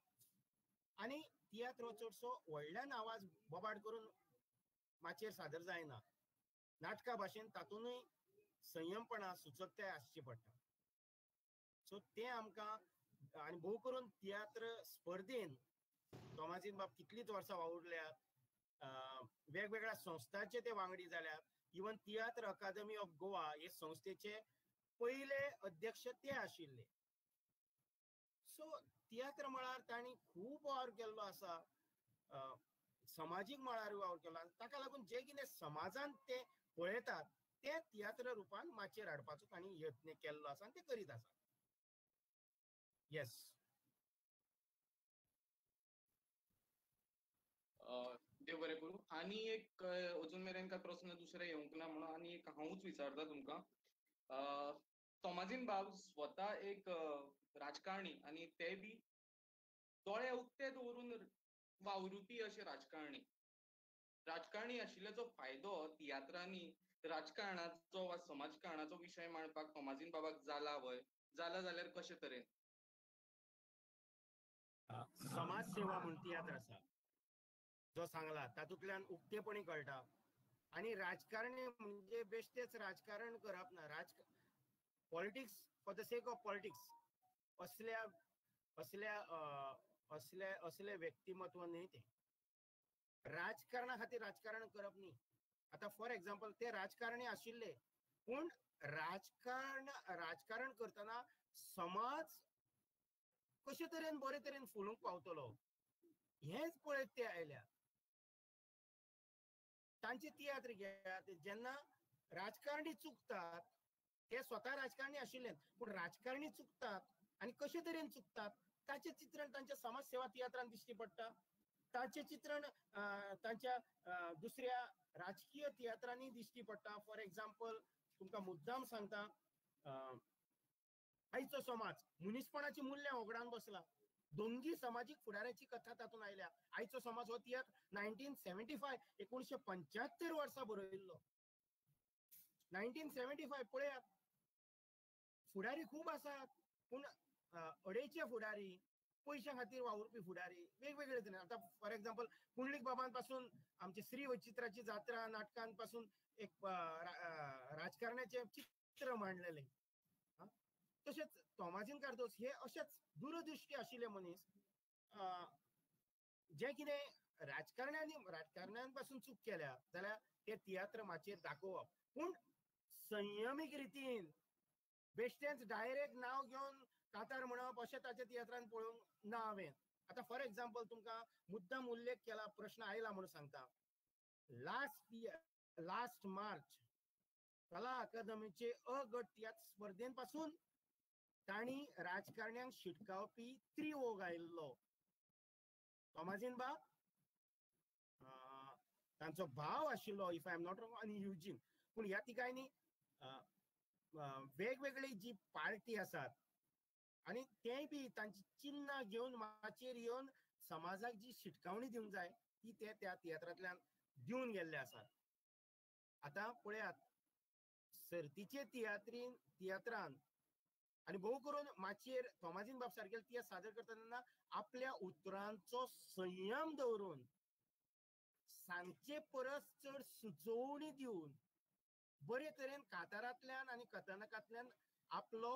आनी तियात्र हो चडसो व्हडल्यान आवाज बोबाड करून माचयेर सादर जायना. नाटका भाशेन तातूंतय संयमपणा, सुचकताय आसची पडटा. सो तें आमकां आनी भोव करून तियात्र स्पर्धेन तोमाजीन बाब कितलींच वर्सां वावुरल्यात, वेगवेगळ्या संस्थांचे ते वांगडी जाल्यात. Even tiatr academy of Goa हे संस्थेचे पयले अध्यक्ष ते आशिल्ले. सो तियात्र मळार तांणी खूब वावर केल्लो आसा, समाजीक मळारूय वावर केलो. ताका लागून जे कितें समाजान ते पळयतात ते तियात्र रुपान माचयेर हाडपाचो तांणी यत्न केल्लो आसा आनी ते करीत आसा. येस, देव बरें करूं. आनी एक अजून मेरेन काय प्रस्न दुसरे येवंक ना म्हणून आनी एक हांवूच विचारता तुमकां. तोमाजीन बाब स्वता एक राजकारणी आनी ते बी दोळे उक्ते दवरून वावरुपी अशे राजकारणी. राजकारणी आशिल्ल्याचो फायदो तियात्रांनी राजकारणाचो वा समाजकारणाचो विशय मांडपाक तोमाजीन बाबाक जाला व्हय? जाला जाल्यार कशे तरेन? समाज सेवा म्हूण तियात्र आसा जो सांगला तातूंतल्यान उक्तेपणी कळटा. आनी राजकारणी म्हणजे बेश्टेच राजकारण करप ना, politics for the sake of politics असल्या असल्या असल्या असले व्यक्तिमत्व न्ही तें. राजकारणा खातीर राजकारण करप न्ही. आतां फॉर एग्जाम्पल ते राजकारणी आशिल्ले पूण राजकारण राजकारण करतना समाज कशे तरेन बरे तरेन फुलूंक पावतलो हेंच पळयत ते आयल्या. तांचे तियात्र घेयात, जेन्ना राजकारणी चुकतात, ते स्वता राजकारणी आशिल्ले पूण राजकारणी चुकतात आनी कशे तरेन चुकतात ताचें चित्रण तांच्या समाज सेवा तियात्रान दिश्टी पडटा. ताचें चित्रण तांच्या दुसऱ्या राजकीय तियात्रांनी दिश्टी पडटा. फॉर एग्जाम्पल तुमकां मुद्दाम सांगता, आयचो समाज मनीसपणाची मुल्यां होगडावन बसला. दोंगी समाजीक फुडाऱ्याची कथा तातूंत आयल्या. आयचो समाज हो तियात्र 1975 1975 वर्सा बरयल्लो. 1975 पळयात, फुडारी खूब आसात पूण अडेचे फुडारी, पयशां खातीर वावुरपी फुडारी वेगवेगळे तरेन. आतां फॉर एग्जाम्पल पुंडलीक बाबान पासून आमचे श्री वचित्राची जात्रा नाटकान पासून एक राजकारणाचें चित्र मांडलेलें. तशेंच तोमाजीन कार्दोज हे अशेच दूरदृश्टी आशिल्ले मनीस, जे कितें राजकारण्यां पासून चूक केल्या जाल्यार ते तियात्र माचयेर दाखोवप, पूण संयमीक रितीन, बेश्टेंच डायरेक्ट नांव घेवन कातार म्हणप अशें ताच्या तियात्रान पळोवंक ना हांवें. आतां फॉर एग्जाम्पल तुमकां मुद्दाम उल्लेख केला, प्रश्न आयला म्हणून सांगता. लास्ट मार्च कला अकादमीचे अ गट तियात्र स्पर्धेन पासून तांणी राजकारण्यांक शिटकावपी त्रिवो गायल्लो. तोमाजीन बाब, तांचो भाव आशिल्लो if I am not wrong, आनी युजीन. पूण ह्या तिगांनी वेगवेगळी जी पार्टी आसात आनी तेय बी तांची चिन्नां घेवन माचयेर येवन समाजाक जी शिटकावणी दिवंक जाय ती ते त्या तियात्रांतल्यान दिवन गेल्ले आसात. आतां पळयात, सर्तीचे तियात्रान आनी भोव करून माचयेर तोमाजीन बाब सारकेले तियात्र सादर करता तेन्ना आपल्या उतरांचो संयम दवरून, सांगचे परस चड सुचोवणी दिवन बरे तरेन कातारांतल्यान आनी कथानकांतल्यान आपलो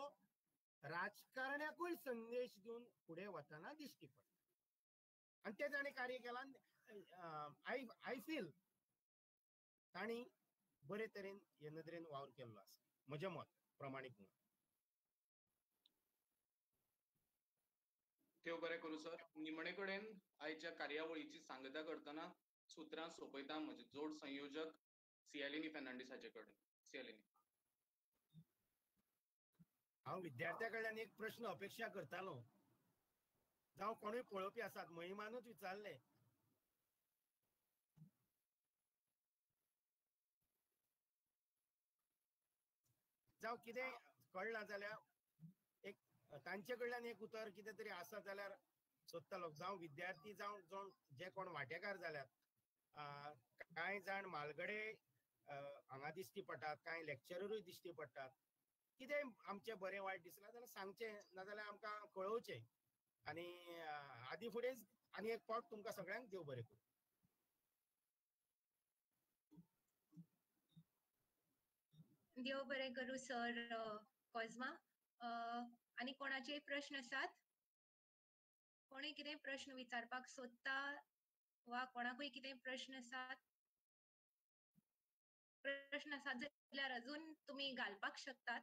राजकारण्याकूय संदेश दिवन फुडें वतना दिश्टी पडटा. आनी तें ताणें कार्य केलां. I feel तांणी बरे तरेन हे नदरेन वावर केल्लो आसा, म्हजें मत प्रमाणीक म्हणून. देव बरें करूं सर. निमणे कडेन आयच्या कार्यावळीची सांगता करतना सुत्रां सोंपयता म्हजे जोड संयोजक सियालिनी फेर्नांडीस हाचे कडेन. सियालिनी, हांव विद्यार्थ्या कडल्यान एक प्रश्न अपेक्षा करतालो, जावं कोणूय पळोवपी आसात, महिमानूच विचारले, जावं कितें कळ्ळां जाल्यार एक तांचे कडल्यान एक उतर कितें तरी आसा जाल्यार सोदतालो. जावं विद्यार्थी, जावं जे कोण वांटेकार जाल्यात, कांय जाण म्हालगडे हांगा दिश्टी पडटात, कांय लेक्चररूय दिश्टी पडटात. कितें आमचें बरें वायट दिसलां जाल्यार सांगचें, नाजाल्यार आमकां कळोवचें. आनी आदी फुडेंच आनी एक फावट तुमकां सगळ्यांक देव बरें करूं. देव बरें करूं सर कॉझमा. आनी कोणाचेय प्रश्न आसात? कोणूय कितें प्रश्न विचारपाक सोदता वा कोणाकूय कितें प्रश्न आसात? प्रश्न आसात जाल्यार अजून तुमी घालपाक शकतात.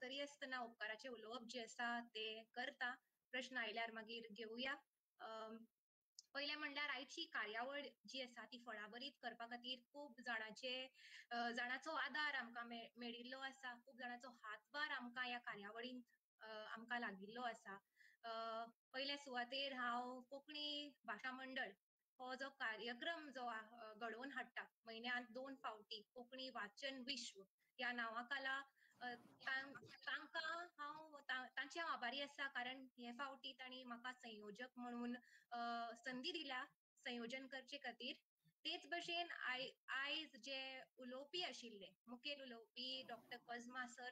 तरी आसतना उपकाराचें उलोवप जें आसा तें करता. प्रश्न आयल्यार मागीर घेवया. पयलें म्हणल्यार आयची कार्यावळ जी आसा ती फळाबरीत करपा खातीर खूब जाणांचे जाणांचो आदार आमकां मेळिल्लो आसा, खूब जाणांचो हातभार आमकां ह्या कार्यावळींत आमकां लागिल्लो आसा. पयले सुवातेर हांव कोंकणी भाशा मंडळ हो जो कार्यक्रम जो घडोवन हाडटा म्हयन्यांत 2 फावटी कोंकणी वाचन विश्व ह्या नांवा खाला, तांकां हांव तांचे हांव आभारी आसा, कारण हे फावटी तांणी म्हाका संयोजक म्हणून संदी दिल्या संयोजन करचे खातीर. तेच भशेन आयज जे उलोवपी आशिल्ले मुखेल उलोवपी डॉक्टर कॉझमा सर,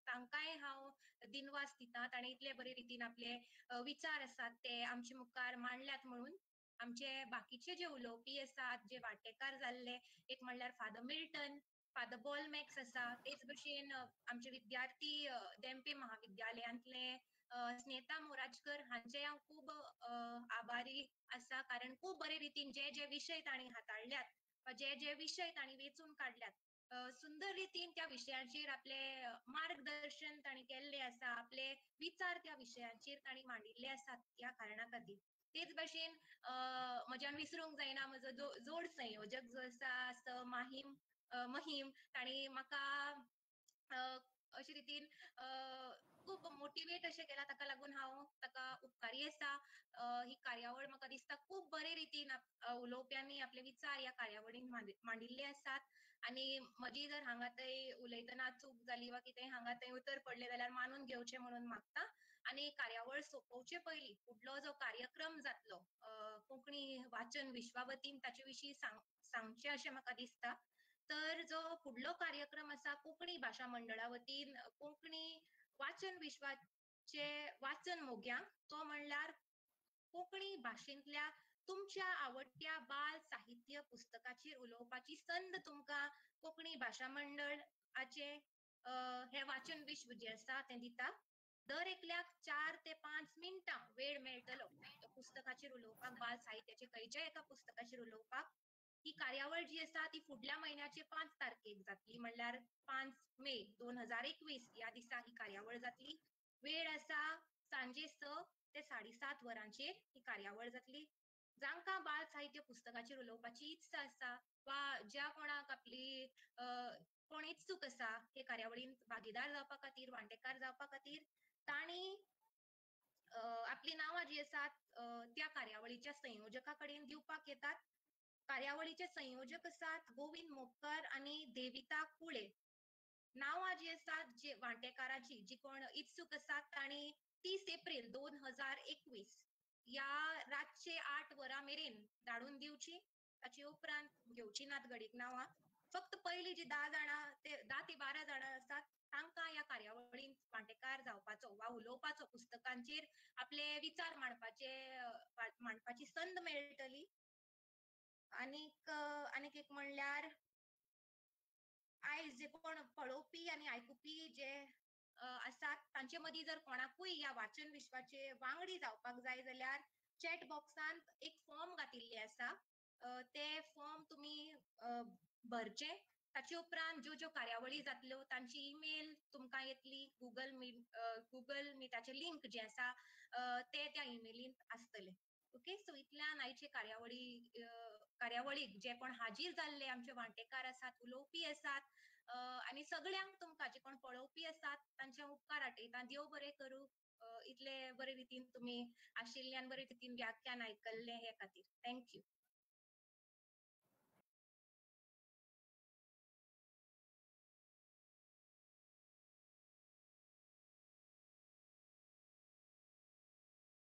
तांकांय हांव दिनवास दिता. ताणें इतले बरे रितीन आपले विचार आसात ते आमचे मुखार मांडल्यात म्हणून. आमचे बाकीचे जे उलोवपी आसात, जे वांटेकार जाल्ले, एक म्हणल्यार फादर मिल्टन, फादर बॉलमॅक्स आसा, तेच भशेन आमचे विद्यार्थी धेंपे महाविद्यालयांतले स्नेता मोराजकर हांचे हांव खूब आभारी आसा, कारण खूब बरे रितीन जे जे विशय तांणी हाताळल्यात वा जे जे विशय तांणी वेंचून काडल्यात सुंदर रितीन त्या विशयाचेर आपले मार्गदर्शन तांणी केल्ले आसा, आपले विचार त्या विशयाचेर तांणी मांडिल्ले आसात. ह्या कारणा खातीर तेच भाशेन म्हज्यान विसरूंक जायना म्हजो जोड संयोजक जो आसा माहीम महिम, तांणी म्हाका अशे रितीन खूब मोटिवेट अशें केलां, ताका लागून हांव ताका उपकारी आसा. ही कार्यावळ म्हाका दिसता खूब बरे रितीन उलोवप्यांनी आपले विचार ह्या कार्यावळीन मांडिल्ले आसात. आनी म्हजी जर हांगा थंय उलयतना चूक जाली वा कितें हांगा थंय उतर पडलें जाल्यार मानून घेवचें म्हणून मागता. आनी कार्यावळ सोंपोवचे पयलीं फुडलो जो कार्यक्रम जातलो कोंकणी वाचन विश्वा वतीन ताचे विशीं सांगचें अशें म्हाका दिसता. तर जो फुडलो कार्यक्रम आसा कोंकणी भाशा मंडळा वतीन कोंकणी वाचन विश्वाचे वाचन मोग्यांक, तो म्हणल्यार कोंकणी भाशेंतल्या तुमच्या आवडट्या बाल साहित्य पुस्तकाचेर उलोवपाची संद तुमकां कोंकणी भाशा मंडळाचे हे वाचन विश्व जें आसा तें दिता. दर एकल्याक 4 ते 5 मिनटां वेळ मेळटलो पुस्तकाचेर उलोवपाक, बाल साहित्याचे खंयच्याय एका पुस्तकाचेर उलोवपाक. ही कार्यावळ जी आसा ती फुडल्या म्हयन्याचे 5 तारखेक जातली, म्हणल्यार 5 मे 2021 ह्या दिसा ही कार्यावळ जातली. वेळ आसा सांजे 6 ते 7:30 वरांचेर ही कार्यावळ जातली. जांकां बाल साहित्य पुस्तकाचेर उलोवपाची इत्सा आसा वा ज्या कोणाक आपली कोण इत्सूक आसा हे कार्यावळींत भागीदार जावपा खातीर, वांटेकार जावपा खातीर, तांणी आपली नांवां जी आसात त्या कार्यावळीच्या संयोजका कडेन दिवपाक येतात. कार्यावळीचे संयोजक आसात गोविंद मोपकर आनी देविता कुळे. नांवां जी आसात जे वांटेकाराची जी कोण इत्सूक आसात तांणी 30 एप्रिल 2021 ह्या रातचे 8 वरां मेरेन धाडून दिवची. ताचे उपरांत घेवची नात घडीक नांवां. फक्त पयली जी 10 जाणां ते 10 ते 12 जाणां आसात तांकां ह्या कार्यावळींत वांटेकार जावपाचो वा उलोवपाचो, पुस्तकांचेर आपले विचार मांडपाची संद मेळटली. आनीक आनीक एक म्हणल्यार आयज जे कोण पळोवपी आनी आयकुपी जे आसात तांचे मदीं जर कोणाकूय ह्या वाचन विश्वाचे वांगडी जावपाक जाय जाल्यार चॅट बॉक्सांत एक फॉर्म घातिल्ले आसा, ते फॉर्म तुमी भरचे. ताचे उपरांत ज्यो ज्यो कार्यावळी जातल्यो तांची ईमेल तुमकां येतली, गुगल मिटाचे लिंक जे आसा ते त्या ईमेलींत आसतले. ओके, सो इतल्यान आयचे कार्यावळीक जे कोण हाजीर जाल्ले आमचे वांटेकार आसात, उलोवपी आसात आनी सगळ्यांक तुमकां जे कोण पळोवपी आसात तांचे उपकार आटयता. देव बरें करूं, इतले बरे रितीन तुमी आशिल्ल्यान बरे रितीन व्याख्यान आयकल्लें हे खातीर. Thank you.